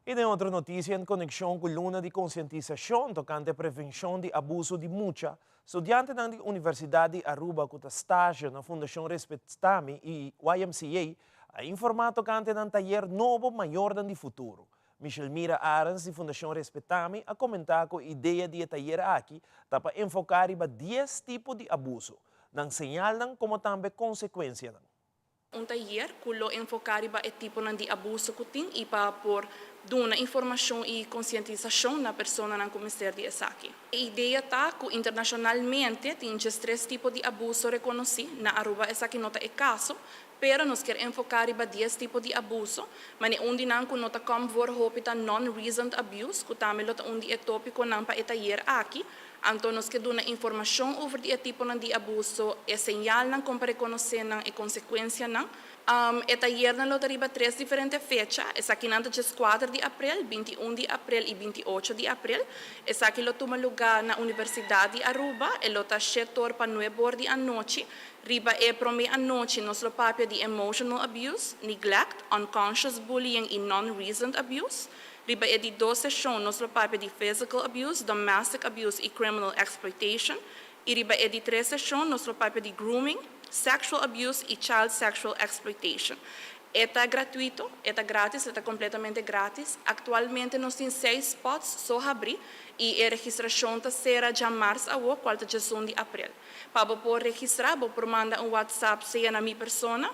I den otro notisia en konekshon ku luna di konsientisashon tokante prevenshon di abuso di mucha, studiantenan di Universidat di Aruba ku ta stage na Fundashon Respetami i YMCA a informá tokante nan tayer nobo Mayornan di Futuro. Michelmira Arends di Fundashon Respetami a komentá ku e idea di e tayer aki ta pa enfoká riba dies tipo di abuso, nan señalnan komo tambe konsekuensianan. Un tayer ku lo enfoká riba e tiponan di abuso ku tin i pa por duna informashon i konsientisashon na personanan ku mester di esaki. E idea ta ku internashonalmente tin djestres tipo di abuso rekonosí, na Aruba esaki no ta e kaso, pero nos kier enfoká riba dies tipo di abuso, mane un di nan ku no ta kòm voor hopi ta non-reasoned abuse ku tambe lo ta un di e tópikonan pa e tayer aki. Anto nos ke duna informashon over di e tiponan di abuso, e señalnan kon pa rekonosé nan, e konsekuensianan. E tayernan lo ta riba tres diferente fecha. Esakinan ta djeskuater di aprel, bintiun di aprel i bintioocho di aprel. Esaki lo tuma lugá na Universidat di Aruba. E lo ta shetor pa nuebor di anochi. Riba e promé anochi nos lo papia di emotional abuse, neglect, unconscious bullying i non-reasoned abuse. Riba e di dos seshon nos lo papia di physical abuse, domestic abuse i criminal exploitation. I riba e di tres seshon nos lo papia di grooming, sexual abuse i child sexual exploitation. E ta gratuito, e ta gratis, e ta completamente gratis. Actualmente nos tin seis spots so habri i e registracion ta sera djamars awo, cual ta djesun di aprel. Pa bo por registra bo por manda un WhatsApp sea na mi persona,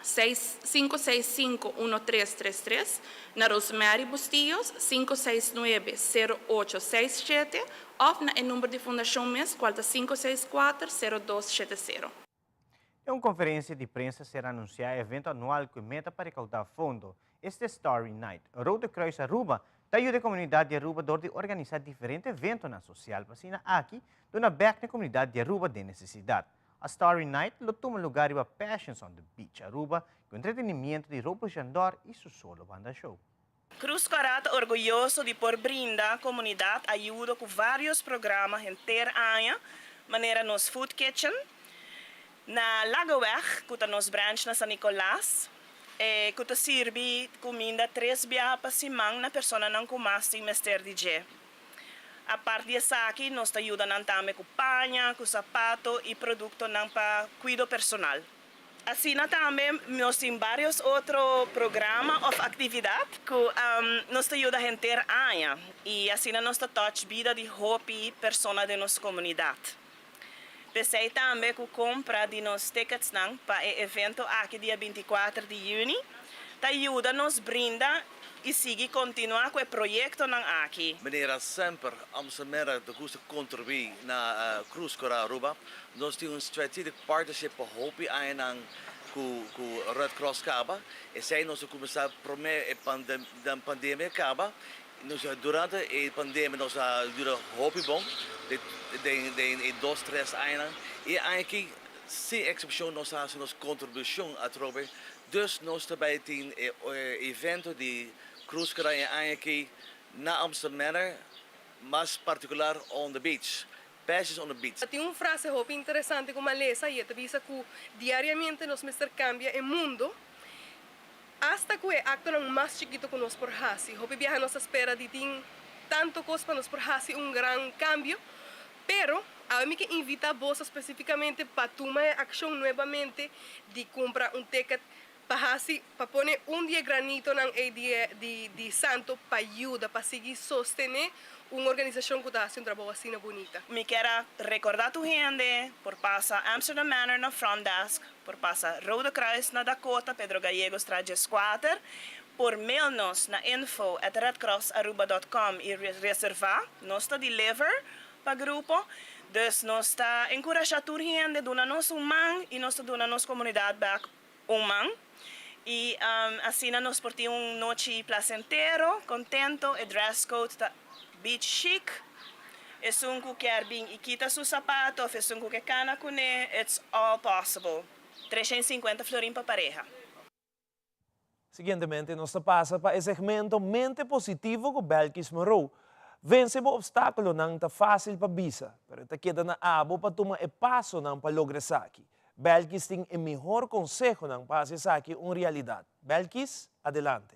Seis, sinku seis sinku uno tres tres tres, na Rosemary Bustillos, sinku seis nuebe sero ocho seis shete, òf na e number di fundashon mes kual ta sinku seis kuater sero dos shete sero. Den un konferensia di prensa ser anunsiá e evento anual ku e meta pa rekaudá fondo, esta Starry Night. Rode Kruis Aruba ta yuda e komunidat di Aruba dor di organisá diferente eventonan sosial pa asina aki duna bèk na e komunidat di Aruba den nesesidat. A Starry Night lo tuma lugar riba Passions on the Beach, Aruba, ku entretenimiento di Ropo Jandor i su solo banda show. Cruz Cora ta orguyoso di por brinda comunidad ayudo cu varios programa henter aña, manera nos Food Kitchen na Lagoweg, cu ta nos branch na San Nicolas, cu ta sirbi cuminda tres biaha pa siman na personanan cu mas tin mester di dje. Apart di esaki nos ta yuda nan tambe ku paña, ku sapato i produktonan pa kuido personal. Asina tambe nos tin vários otro programa òf aktividat ku nos ta yuda henter aña i asina nos ta touch bida di hopi persona den nos komunidat. P'esei tambe ku kompra di nos ticketsnan pa e evento aki dia bintikuater di yüni ta yuda nos brinda i sigui kontinuá ku e proyektonan aki. Manera semper Amsterdamera ta gusta kontribuí na Cruz Cora Aruba. Nos tin un strategic partnership pa hopi añanan ku ku Red Cross kaba. Esei nos a kuminsá promé e pandemia kaba Nos durante e pandemia nos a yuda hopi bon den den e dos tres añanan y e aña aki sin excepcion nos a haci nos contribucion atrobe dus nos ta bay tin e evento di Cruz Cora e aña aki na Amsterdam Manor mas particular on the beach Passions on the beach. Tin un frase hopi interesante ku m'a lesa i e ta bisa ku diariamente nos mester kambia e mundo Asta ku e aktonan mas chikitu ku nos por hasi. Hopi biaha nos ta spera di tin tantu kos pa nos por hasi un gran kambio, pero awe mi ke invitá boso spesifikamente pa tuma e akshon nuebamente di kumpra un ticket pa hasi, pa pone un di e granitonan ei di e di di santo pa yuda, pa sigui sostené un organisashon ku ta hasi un trabou asina bunita. Mi kier a recorda tur hende por pasa Amsterdam Manor na front desk Por pasa Rode Kruis na Dakota, Pedro Gallegostraat dieskuater. Por mail nos na info at redcrossaruba dot com y reserva. Nos ta deliver pa grupo. Dus nos ta encurasha tur hende duna nos un man y nos ta duna nos comunidad bek un man. Y asina nos por tin un nochi placentero, contento. E dress code ta beach chic. Esun ku kier bin i kita su sapato of esun ku ke kana kuné, it's all possible. Treshen sinkuenta florin pa pareha. Siguientemente nos ta pasa pa e segmento Mente Positivo ku Belkis Moreau. Vense bo opstákulonan ta fásil pa bisa, pero e ta keda na abo pa tuma e pasonan pa logra esaki. Belkis tin e mihor konsehonan pa hasi esaki un realidat. Belkis, adelante.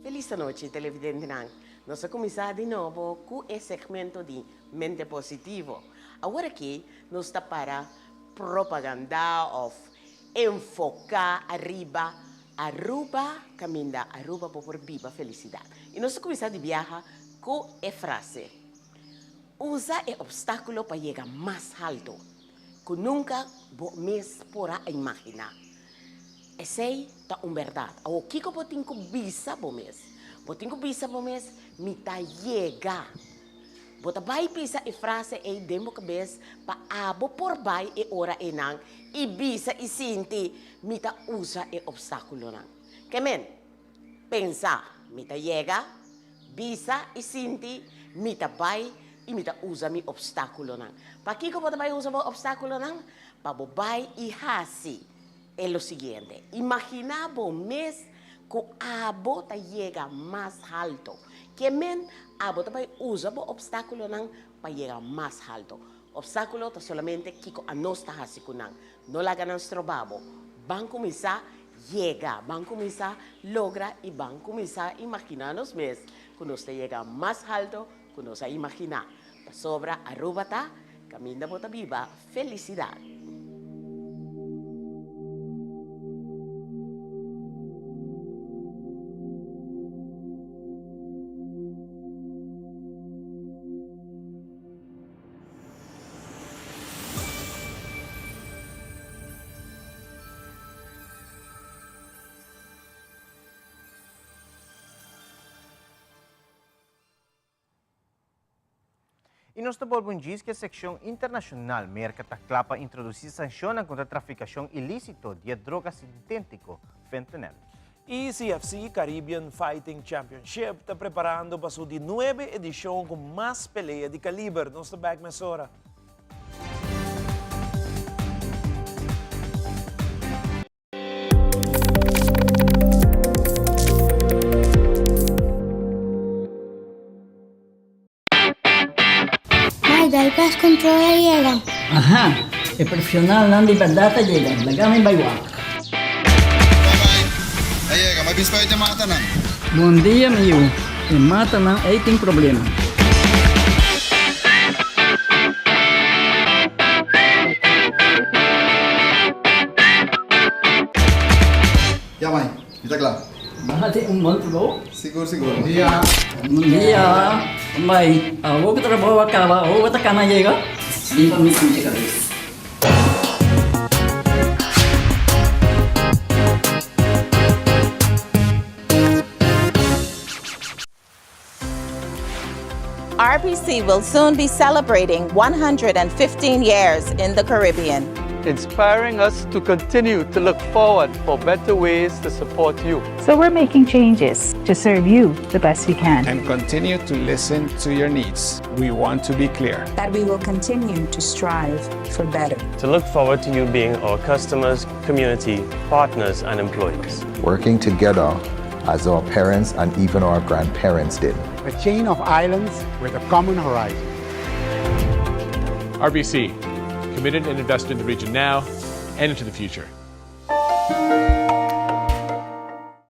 Felis anochi televidentenan. Nos a kuminsá di nobo ku e segmento di Mente Positivo. Awor aki nos ta para propagandá òf enfoká ariba Aruba kaminda Aruba bo por biba felisidat. I nos ta kuminsá di biaha ku e frase, Usa e opstákulo pa yega mas haltu ku nunka bo mes por a imaginá. Esei ta un bèrdat. Awor kiko bo tin ku bisa bo mes? Bo tin ku bisa bo mes, Mi ta yega. Bo ta bai bisa e frase ei den bo kabes pa abo por bai e ora einan i bisa i sinti, Mi ta usa e opstákulonan. Ke men, pensa, Mi ta yega, bisa i sinti, Mi ta bai i mi ta usa mi opstákulonan. Pakiko bo ta bai usa bo opstákulonan? Pa bo bai i hasi e lo siguiente, Imaginá bo mes ku abo ta yega mas halto. Ke men, abo ta bai usa bo opstákulonan pa yega mas halto. Opstákulo ta solamente kiko anos ta hasi ku nan. No laga nan stroba bo. Ban kuminsá yega, ban kuminsá logra i ban kuminsá imaginá nos mes ku nos ta yega mas halto ku nos a imaginá. Pasobra Aruba ta kaminda bo ta biba felisidat. I nos ta bolbe un djis ku e sekshon internashonal. Merka ta kla pa introdusí sanshonnan kontra trafikashon ilísito di e droga sinténtiko fentanyl. E CFC, Caribbean Fighting Championship, ta preparando pa su di nuebe edishon ku mas pelea di kaliber. Nos ta bèk mesora. Mai, dal pest control a yega. Aha, e profesionalnan di berdad a yega. Laga mi bai wak. Bai, a yega. Mai bin spuit e matanan. Bon dia, mi yu. E matanan ei tin problema. Ya, mai. Mi ta kla. Nan tin un bon trabou. Sigur, sigur. Bon dia. Bon dia. Bai, awor ku trabou a kaba, awor bo ta kana yega? Limpa mi pinche kabes. RBC will soon be celebrating 115 years in the Caribbean. Inspiring us to continue to look forward for better ways to support you. So we're making changes to serve you the best we can. And continue to listen to your needs. We want to be clear. That we will continue to strive for better. To look forward to you being our customers, community, partners, and employees. Working together as our parents and even our grandparents did. A chain of islands with a common horizon. RBC, committed and invested in the region now and into the future.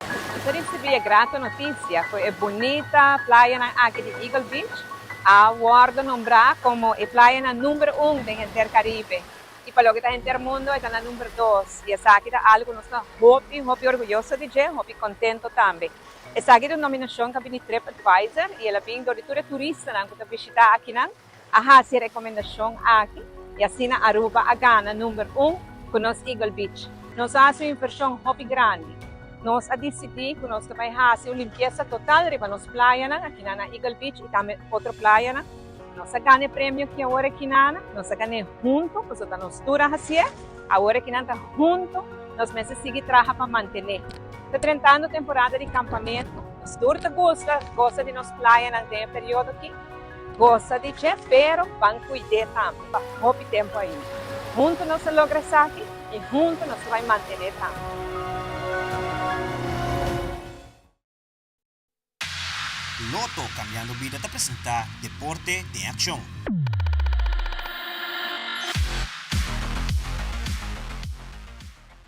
Nos a ricibi e grato noticia cu e bunita playanan aki di Eagle Beach a wordo nombra como e playanan number un den henter Caribe. Y pa loke ta henter mundo e ta na number dos. Y esaki ta algo cu nos ta hopi, hopi orguyoso di dje, hopi contento tambe. Esaki ta un nominacion cu a bini Trip Advisor y el a bin dor di tur e turistanan cu ta bishita akinan a haci e recomendacion aki y asina Aruba a gana number un cu nos Eagle Beach. Nos a haci un inversion hopi grandi. Nos a dicidi cu nos ta bay haci un limpieza total riba nos playanan akinan na Eagle Beach y tambe otro playanan. Nos a gana e premio ki awor ekinana, nos a gan'é hunto, pasobra ta nos tur a hasié, awor ekinan ta hunto, nos mester sigui traha pa mantené. Ta drentando temporada di kampamentu, nos tur ta gusta gosa di nos playanan den e periodo aki, gosa di dje, pero ban kuid'é tambe pa hopi tempu ainda. Hunto nos a logra esaki y hunto nos ta bay mantene tambe. Lotto Cambiando Bida ta presenta Deporte den Accion.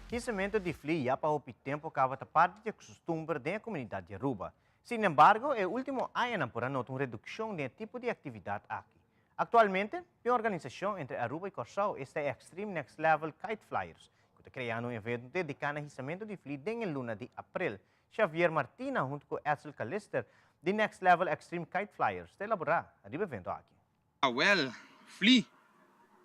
Hisamento di fli ya pa hopi tempo caba ta parti di e custumber den e comunidad di Aruba. Sin embargo, e ultimo añanan por a nota un reduccion den e tipo di actividad aki. Actualmente, tin un organisacion entre Aruba y Corsou, esta e Extreme Next Level Kite Flyers, cu ta creando un evento dedica na hisamento di fli den e luna di april. Xavier Martina hunto cu Edsel Calister di Next Level Extreme Kite Flyers ta elabora riba evento aki. Awel, fli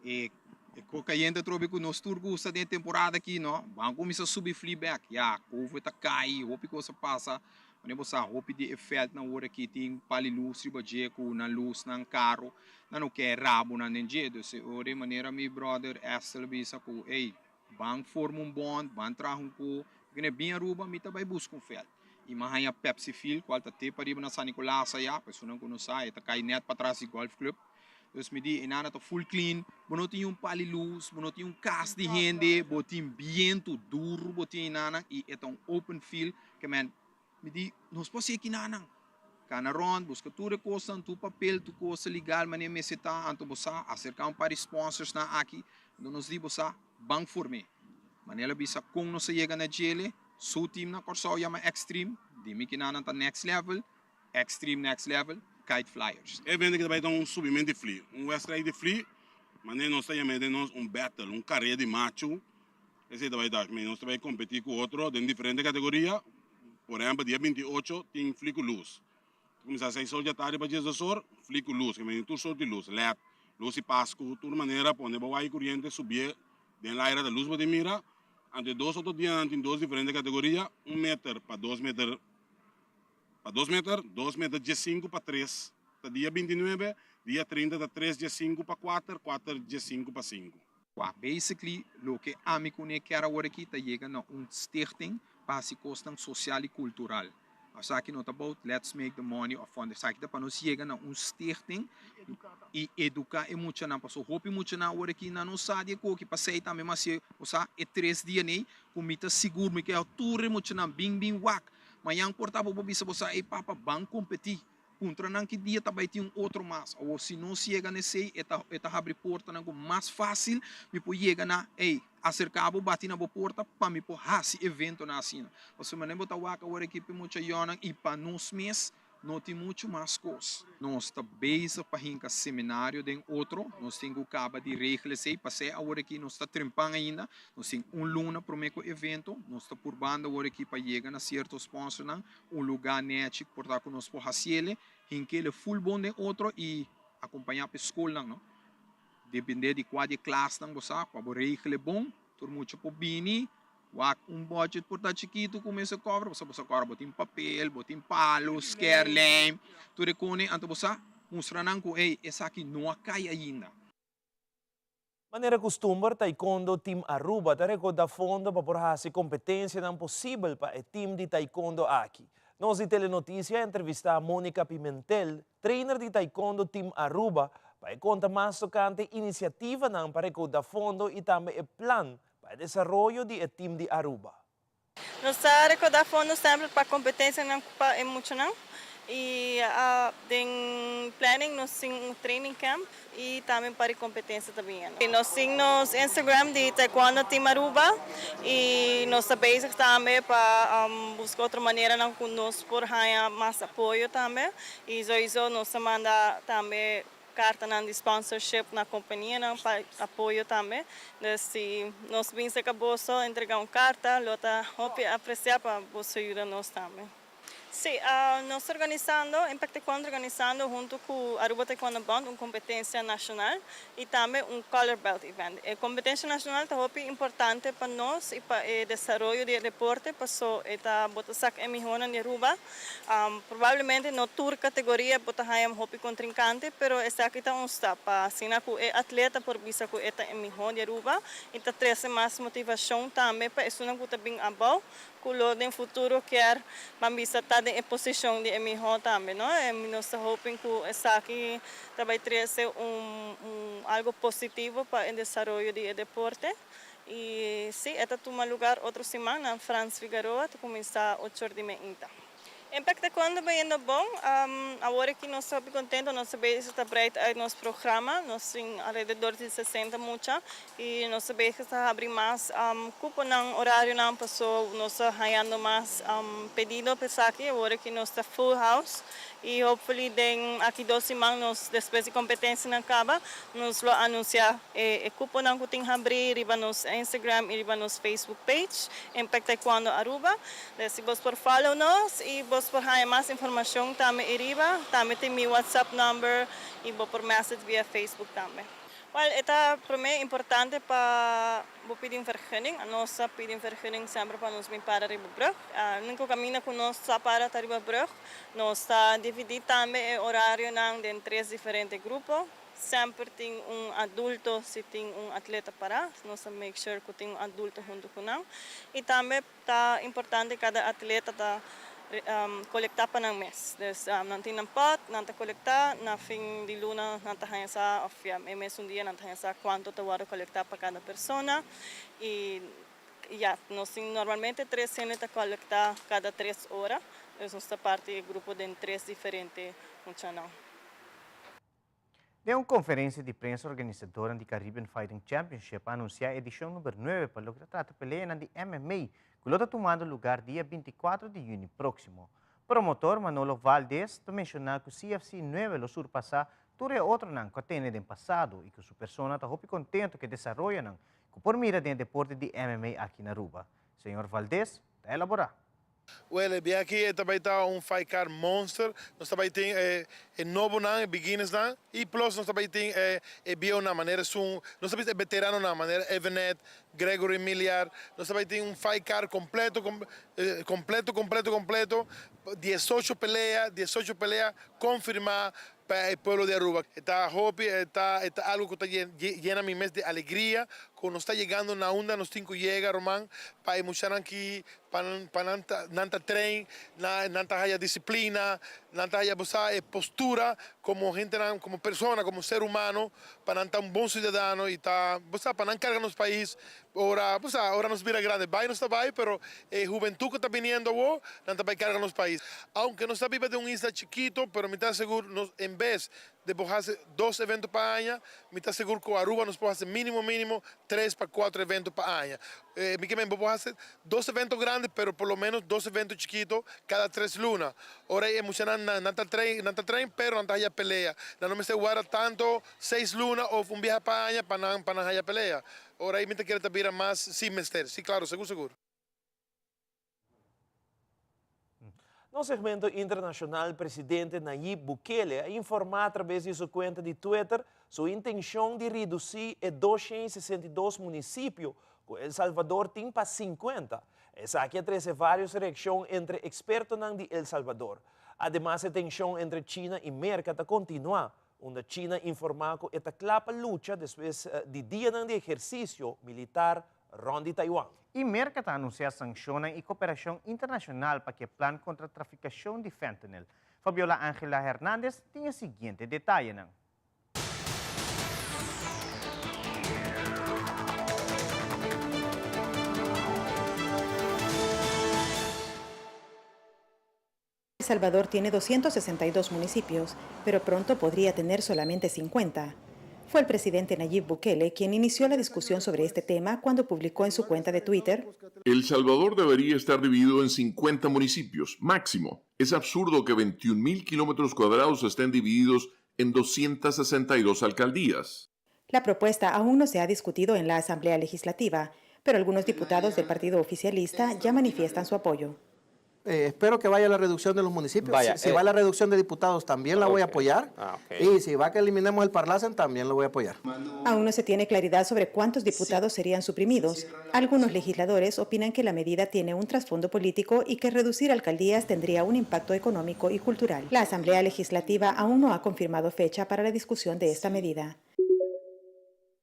e e kayente atrobe ku nos tur gusta den e temporada aki no. Ban kuminsá subi fli bèk. Ya, Covid ta kai, hopi kos a pasa. Wanneer bo sa hopi di e vèltnan wor aki tin pali lus riba dje ku nan lusnan karo, nan no ke rabunan den dje. Dus e ora e manera mi bròder Estel a bisa ku, ey, Ban forma un bond, ban traha un ko. Porque bin Aruba mi ta bai buska un veld. Y mi a haña Pepsi Field, cual ta te pariba na San Nicolas allá. Pa esunnan cu no sa, e ta cay net patras di Golf Club. Dus mi di, enana ta full clean, bo no tin un pali luz, bo no tin un cas di hende, bo tin biento duro bo tin enana y e ta un open field. Ke men, Mi di, Nos por hasi kinanan. Kana rònt, buska tur e kosnan, tur papel, tur kos legal manera mester ta. Anto bo sa, aserká un par di sponsorsnan aki. Anto nos di, Bo sa, ban form'é. Manera el a bisa kon nos a yega na djele, su team na Kòrsou yama Extreme, di mi kinanan ta Next Level, Extreme Next Level, Kite Flyers. E evento aki ta bai ta un subiment di fli, un wèstrijd di fli, manera nos ta yam'é den nos un battle, un karera di machu. Esei ta bai ta, nos ta bai kompetí ku otro den diferente kategoria. Por ehèmpel, dia 28 tin fli ku lus. Ta kuminsá seis or dja tardi pa diesdos or, fli ku lus. Ke mende tur sort di lus, led, lus di Pasku, tur manera pone bo waya kuriente subié den laira ta lus bo tin mira. Anto e dos otro dianan tin dos diferente kategoria, un meter pa dos meter pa dos meter, dos meter diesinku pa tres ta dia 29, dia 30 ta tres diesinku pa kuater, kuater diesinku pa sinku. Wak, basically loke ami ku ne kier awor aki ta yega na un stichting pa hasi kosnan sosial i kultural. Esaki no ta about let's make the money of fund, esaki ta pa nos yega na un stichting i eduká e muchanan pasobra hopi muchanan awor aki nan no sa di e koki pasei tambe mas si bo sa e tres dia nei ku mi ta sigur mi ke tur e muchanan bin bin wak mañan por ta bo por bisa bo sa ey papa ban kompetí. Puntra nan ki dia ta bai tin un otro mas. Awor si nos yega na esei e ta e ta habri portanan ku mas fásil mi por yega na ey aserká bo bati na bo porta pa mi por hasi eventonan asina. Pasobra manera bo ta wak awor aki pa e mucha yònan i pa nos mes no tin muchu mas kos. Nos ta bezig pa hinka seminario den otro. Nos tin ku kaba di regla esei. Pasei awor aki nos ta trempan ainda. Nos tin un luna promé ku evento. Nos ta purbando awor aki pa yega na sierto sponsornan. Un lugá nèchi por ta ku nos por hasiele, hinkele ful bon den otro i akompañá pa e skolnan, no. Dependé di kua di e klasnan bo sa, kua bo regele bon, tur mucha por bini, wak un budget por ta chikitu ku mester kòbra, pasobra bo sa kòrda bo tin papel, bo tin palu, skèr, lijm, tur e kone, anto bo sa mustra nan ku ey esaki no a kai ainda. Manera kustumber, Taekwondo Team Aruba ta rekoda fondo pa por hasi kompetensianan posibel pa e tim di taekwondo aki. Nos di Telenotisia a entrevistá Monica Pimentel, trainer di Taekwondo Team Aruba, pa e konta mas tokante inisiativanan pa rekoda fondo i tambe e plan pa e desaroyo di e tim di Aruba. Nos ta recorda fondo semper pa competencianan pa e muchanan y den planning nos tin un training camp y tambe pa di competencia ta biniendo. Nos tin nos Instagram di Taekwondo Team Aruba y nos ta bezig tambe pa busca otro maneranan cu nos por haya mas apoyo tambe y soiso nos ta manda tambe Cartanan di sponsorship na companianan pa apoyo tambe. Dus si nos bin cerca boso entrega un carta lo ta hopi aprecia pa boso yuda nos tambe. Si, nos ta organisando, Impact Taekwondo ta organisando hunto cu Aruba Taekwondo Bond un competencia nacional y tambe un color belt event. E competencia nacional ta hopi importante pa nos y pa e desaroyo di e deporte paso e ta bo ta saca e mihonan di Aruba. Probablemente no tur categoria bo ta haña hopi contrincante, pero esaki ta un stap pa asina cu e atleta por bisa cu e ta e miho di Aruba y ta trece mas motivacion tambe pa esunnan cu ta bin abao. ku lo den futuro kier ban bisa ta den e posishon di e mihó tambe no. Nos ta hoping ku esaki ta bai trese un un algo positivo pa e desaroyo di e deporte. I si e ta tuma lugar otro siman na Frans Figaroa ta kuminsá ocho or di meinta. Impact Taekwondo bayendo bon. Awor aki nos ta hopi contento, nos ta bezig ta breid uit nos programa. Nos tin alrededor di 60 mucha y nos ta bezig ta habri mas cuponan, horarionan, paso nos ta hayando mas pedido pa esaki. Awor aki nos ta full house y hopefully den aki dos siman nos despues di competencianan caba nos lo anuncia e cuponan cu tin habri riba nos Instagram y riba nos Facebook page, Impact Taekwondo Aruba. Si bos por follow nos y bos por haña mas informacion tambe eriba. Tambe tin mi WhatsApp number y bo por message via Facebook tambe. Wel, e ta prome importante pa bo pidi un vergunning. Nos ta pidi un vergunning semper pa nos bin para riba brug. Unico caminda cu nos sa para ta riba brug. Nos ta dividi tambe e horarionan den tres diferente grupo. Semper tin un adulto si tin un atleta para. Nos ta make sure cu tin un adulto hunto cu nan. Y tambe Ta importante kada atleta ta kolektá pa nan mes. Dus nan tin nan pòt, nan ta kolektá, na fin di luna nan ta haña sa òf ya e mesun dia nan ta haña sa kuantu ta wòrdu kolektá pa kada persona. I ya, nos tin normalmente tres hende ta kolektá kada tres ora. Dus nos ta parti e grupo den tres diferente muchanan. Den un konferensia di prensa organisadornan di Caribbean Fighting Championship a anunsiá edishon number nuebe pa loke ta trata peleanan di MMA ku lo ta tumando lugar dia bintikuatro di yüni próksimo. Promotor Manolo Valdez ta menshoná ku CFC nuebe lo surpasá tur e otronan ku a tene den pasado i ku su persona ta hopi kontentu ku e desaroyonan ku por mira den e deporte di MMA aki na Aruba. Señor Valdez ta elaborá. Wel, e bia aki e ta bai ta un fight card monster. Nos ta bai tin e e nobonan, e beginnersnan y plus nos ta bai tin e e bieunan manera esun, nos ta bisa e veteranonan manera Evenet, Gregory Milliard. Nos ta bai tin un fight card completo, completo, completo, completo, diesocho pelea, diesocho pelea confirma pa e pueblo di Aruba. E ta hopi, e ta e ta algo cu ta yena mi mes di alegria cu nos ta yegando na unda nos tin cu yega, Roman, pa e muchanan ki pa nan pa nan ta nan ta train, na nan ta haya disciplina, nan ta haya bo sa e postura como hentenan, como persona, como ser humano, pa nan ta un bon ciudadano y ta bo sa pa nan carga nos pais ora bo sa ora nos bira grande. Bay nos ta bay pero e hubentud cu ta biniendo awo nan ta bay carga nos pais. Aunke nos ta biba den un isla chikito pero mi ta sigur nos en bes de por haci dos evento pa aña mi ta sigur cu Aruba nos por haci minimo minimo tres pa cuatro evento pa aña. Mi ke men bo por haci dos evento grandi pero por lo menos dos evento chikito cada tres luna. Ora e muchanan nan ta train nan ta train pero nan ta haya pelea. Nan no mester warda tanto seis luna of un biaha pa aña pa nan pa nan haya pelea. Ora ei mi ta kere ta bira mas si mester. Si claro segur segur. No segmento internacional presidente Nayib Bukele a informa a traves di su cuenta di Twitter su intencion di reduci e 262 municipio cu El Salvador tin pa 50. Esaki a trece varios reaccion entre expertonan di El Salvador. Ademas e tension entre China y Merca ta continua, unda China informa cu e ta cla pa lucha despues di dianan di ehercicio militar rond di Taiwan. Y Merca ta anuncia sanccionnan y cooperacion internacional pa cu e plan contra traficacion di fentanyl. Fabiola Angela Hernandez tin e siguiente detayenan. El Salvador tiene 262 municipios, pero pronto podría tener solamente 50. Fue el presidente Nayib Bukele quien inició la discusión sobre este tema cuando publicó en su cuenta de Twitter. El Salvador debería estar dividido en 50 municipios, máximo. Es absurdo que 21 mil kilómetros cuadrados estén divididos en 262 alcaldías. La propuesta aún no se ha discutido en la Asamblea Legislativa, pero algunos diputados del partido oficialista ya manifiestan su apoyo. Eh, espero que vaya la reducción de los municipios. si, va eh. la reducción de diputados, también la voy a apoyar. Ah, y si va que eliminemos el Parlacen, también lo voy a apoyar. Aún no se tiene claridad sobre cuántos diputados serían suprimidos. Algunos legisladores opinan que la medida tiene un trasfondo político y que reducir alcaldías tendría un impacto económico y cultural. La Asamblea Legislativa aún no ha confirmado fecha para la discusión de esta medida.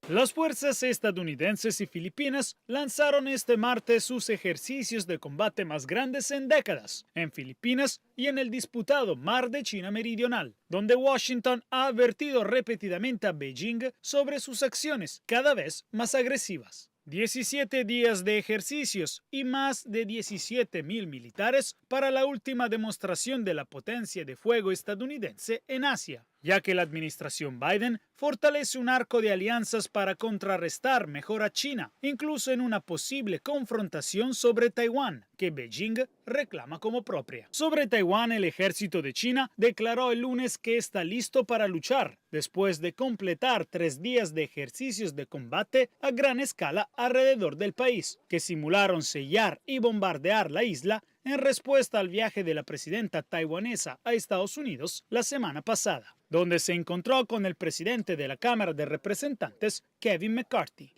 Las fuerzas estadounidenses y filipinas lanzaron este martes sus ejercicios de combate más grandes en décadas, en Filipinas y en el disputado Mar de China Meridional, donde Washington ha advertido repetidamente a Beijing sobre sus acciones cada vez más agresivas. 17 días de ejercicios y más de 17 mil militares para la última demostración de la potencia de fuego estadounidense en Asia, ya que la administración Biden fortalece un arco de alianzas para contrarrestar mejor a China, incluso en una posible confrontación sobre Taiwán, que Beijing reclama como propia. Sobre Taiwán, el ejército de China declaró el lunes que está listo para luchar, después de completar tres días de ejercicios de combate a gran escala alrededor del país, que simularon sellar y bombardear la isla en respuesta al viaje de la presidenta taiwanesa a Estados Unidos la semana pasada, donde se encontró con el presidente de la Cámara de Representantes, Kevin McCarthy.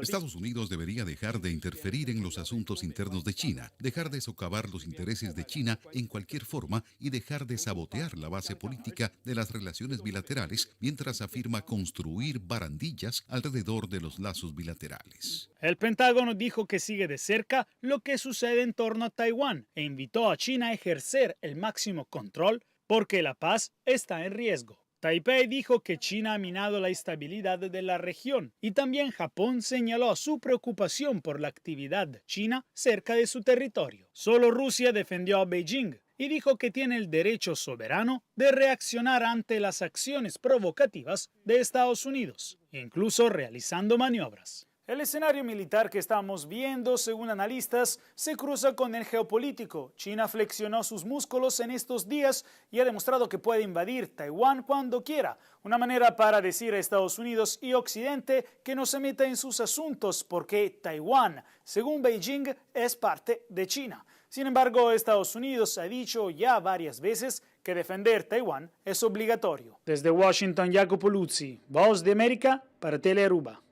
Estados Unidos debería dejar de interferir en los asuntos internos de China, dejar de socavar los intereses de China en cualquier forma y dejar de sabotear la base política de las relaciones bilaterales mientras afirma construir barandillas alrededor de los lazos bilaterales. El Pentágono dijo que sigue de cerca lo que sucede en torno a Taiwán e invitó a China a ejercer el máximo control porque la paz está en riesgo. Taipei dijo que China ha minado la estabilidad de la región y también Japón señaló su preocupación por la actividad china cerca de su territorio. Solo Rusia defendió a Beijing y dijo que tiene el derecho soberano de reaccionar ante las acciones provocativas de Estados Unidos, incluso realizando maniobras. El escenario militar que estamos viendo, según analistas, se cruza con el geopolítico. China flexionó sus músculos en estos días y ha demostrado que puede invadir Taiwán cuando quiera. Una manera para decir a Estados Unidos y Occidente que no se meta en sus asuntos porque Taiwán, según Beijing, es parte de China. Sin embargo, Estados Unidos ha dicho ya varias veces que defender Taiwán es obligatorio. Desde Washington, Jacopo Luzzi, Voz de América para Telearuba.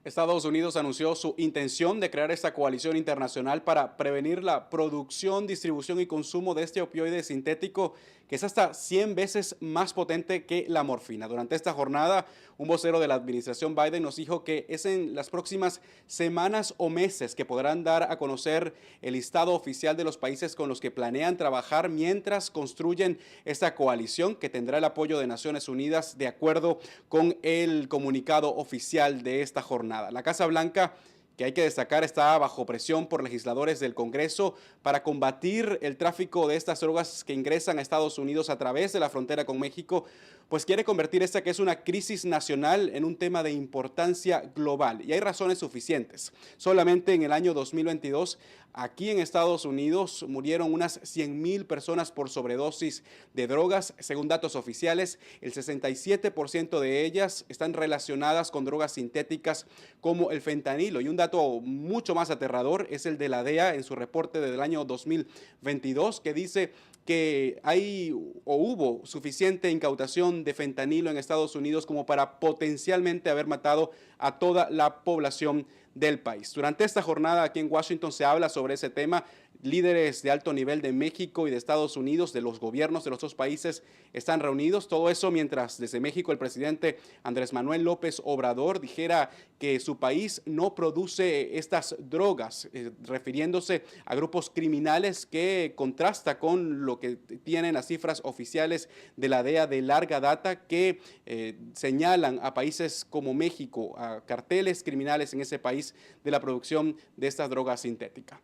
Estados Unidos anunció su intención de crear esta coalición internacional para prevenir la producción, distribución y consumo de este opioide sintético que es hasta 100 veces más potente que la morfina. Durante esta jornada, un vocero de la administración Biden nos dijo que es en las próximas semanas o meses que podrán dar a conocer el listado oficial de los países con los que planean trabajar mientras construyen esta coalición que tendrá el apoyo de Naciones Unidas de acuerdo con el comunicado oficial de esta jornada. La Casa Blanca que hay que destacar está bajo presión por legisladores del Congreso para combatir el tráfico de estas drogas que ingresan a Estados Unidos a través de la frontera con México, pues quiere convertir esta que es una crisis nacional en un tema de importancia global. Y hay razones suficientes. Solamente en el año 2022, aquí en Estados Unidos, murieron unas 100 mil personas por sobredosis de drogas. Según datos oficiales, el 67% de ellas están relacionadas con drogas sintéticas como el fentanilo. Y un dato mucho más aterrador es el de la DEA en su reporte del año 2022, que dice que hay o hubo suficiente incautación de fentanilo en Estados Unidos como para potencialmente haber matado a toda la población del país. Durante esta jornada aquí en Washington se habla sobre ese tema. Líderes de alto nivel de México y de Estados Unidos, de los gobiernos de los dos países, están reunidos. Todo eso mientras desde México el presidente Andrés Manuel López Obrador dijera que su país no produce estas drogas, eh, refiriéndose a grupos criminales que contrasta con lo que tienen las cifras oficiales de la DEA de larga data que eh, señalan a países como México, a carteles criminales en ese país de la producción de estas drogas sintéticas.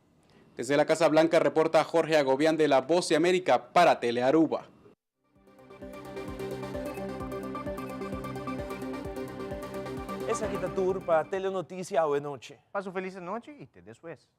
Desde la Casa Blanca reporta Jorge Agobián de La Voz de América para Telearuba. Esaki ta tur pa Telenoticia awe nochi. Pasa un feliz anochi y te despues.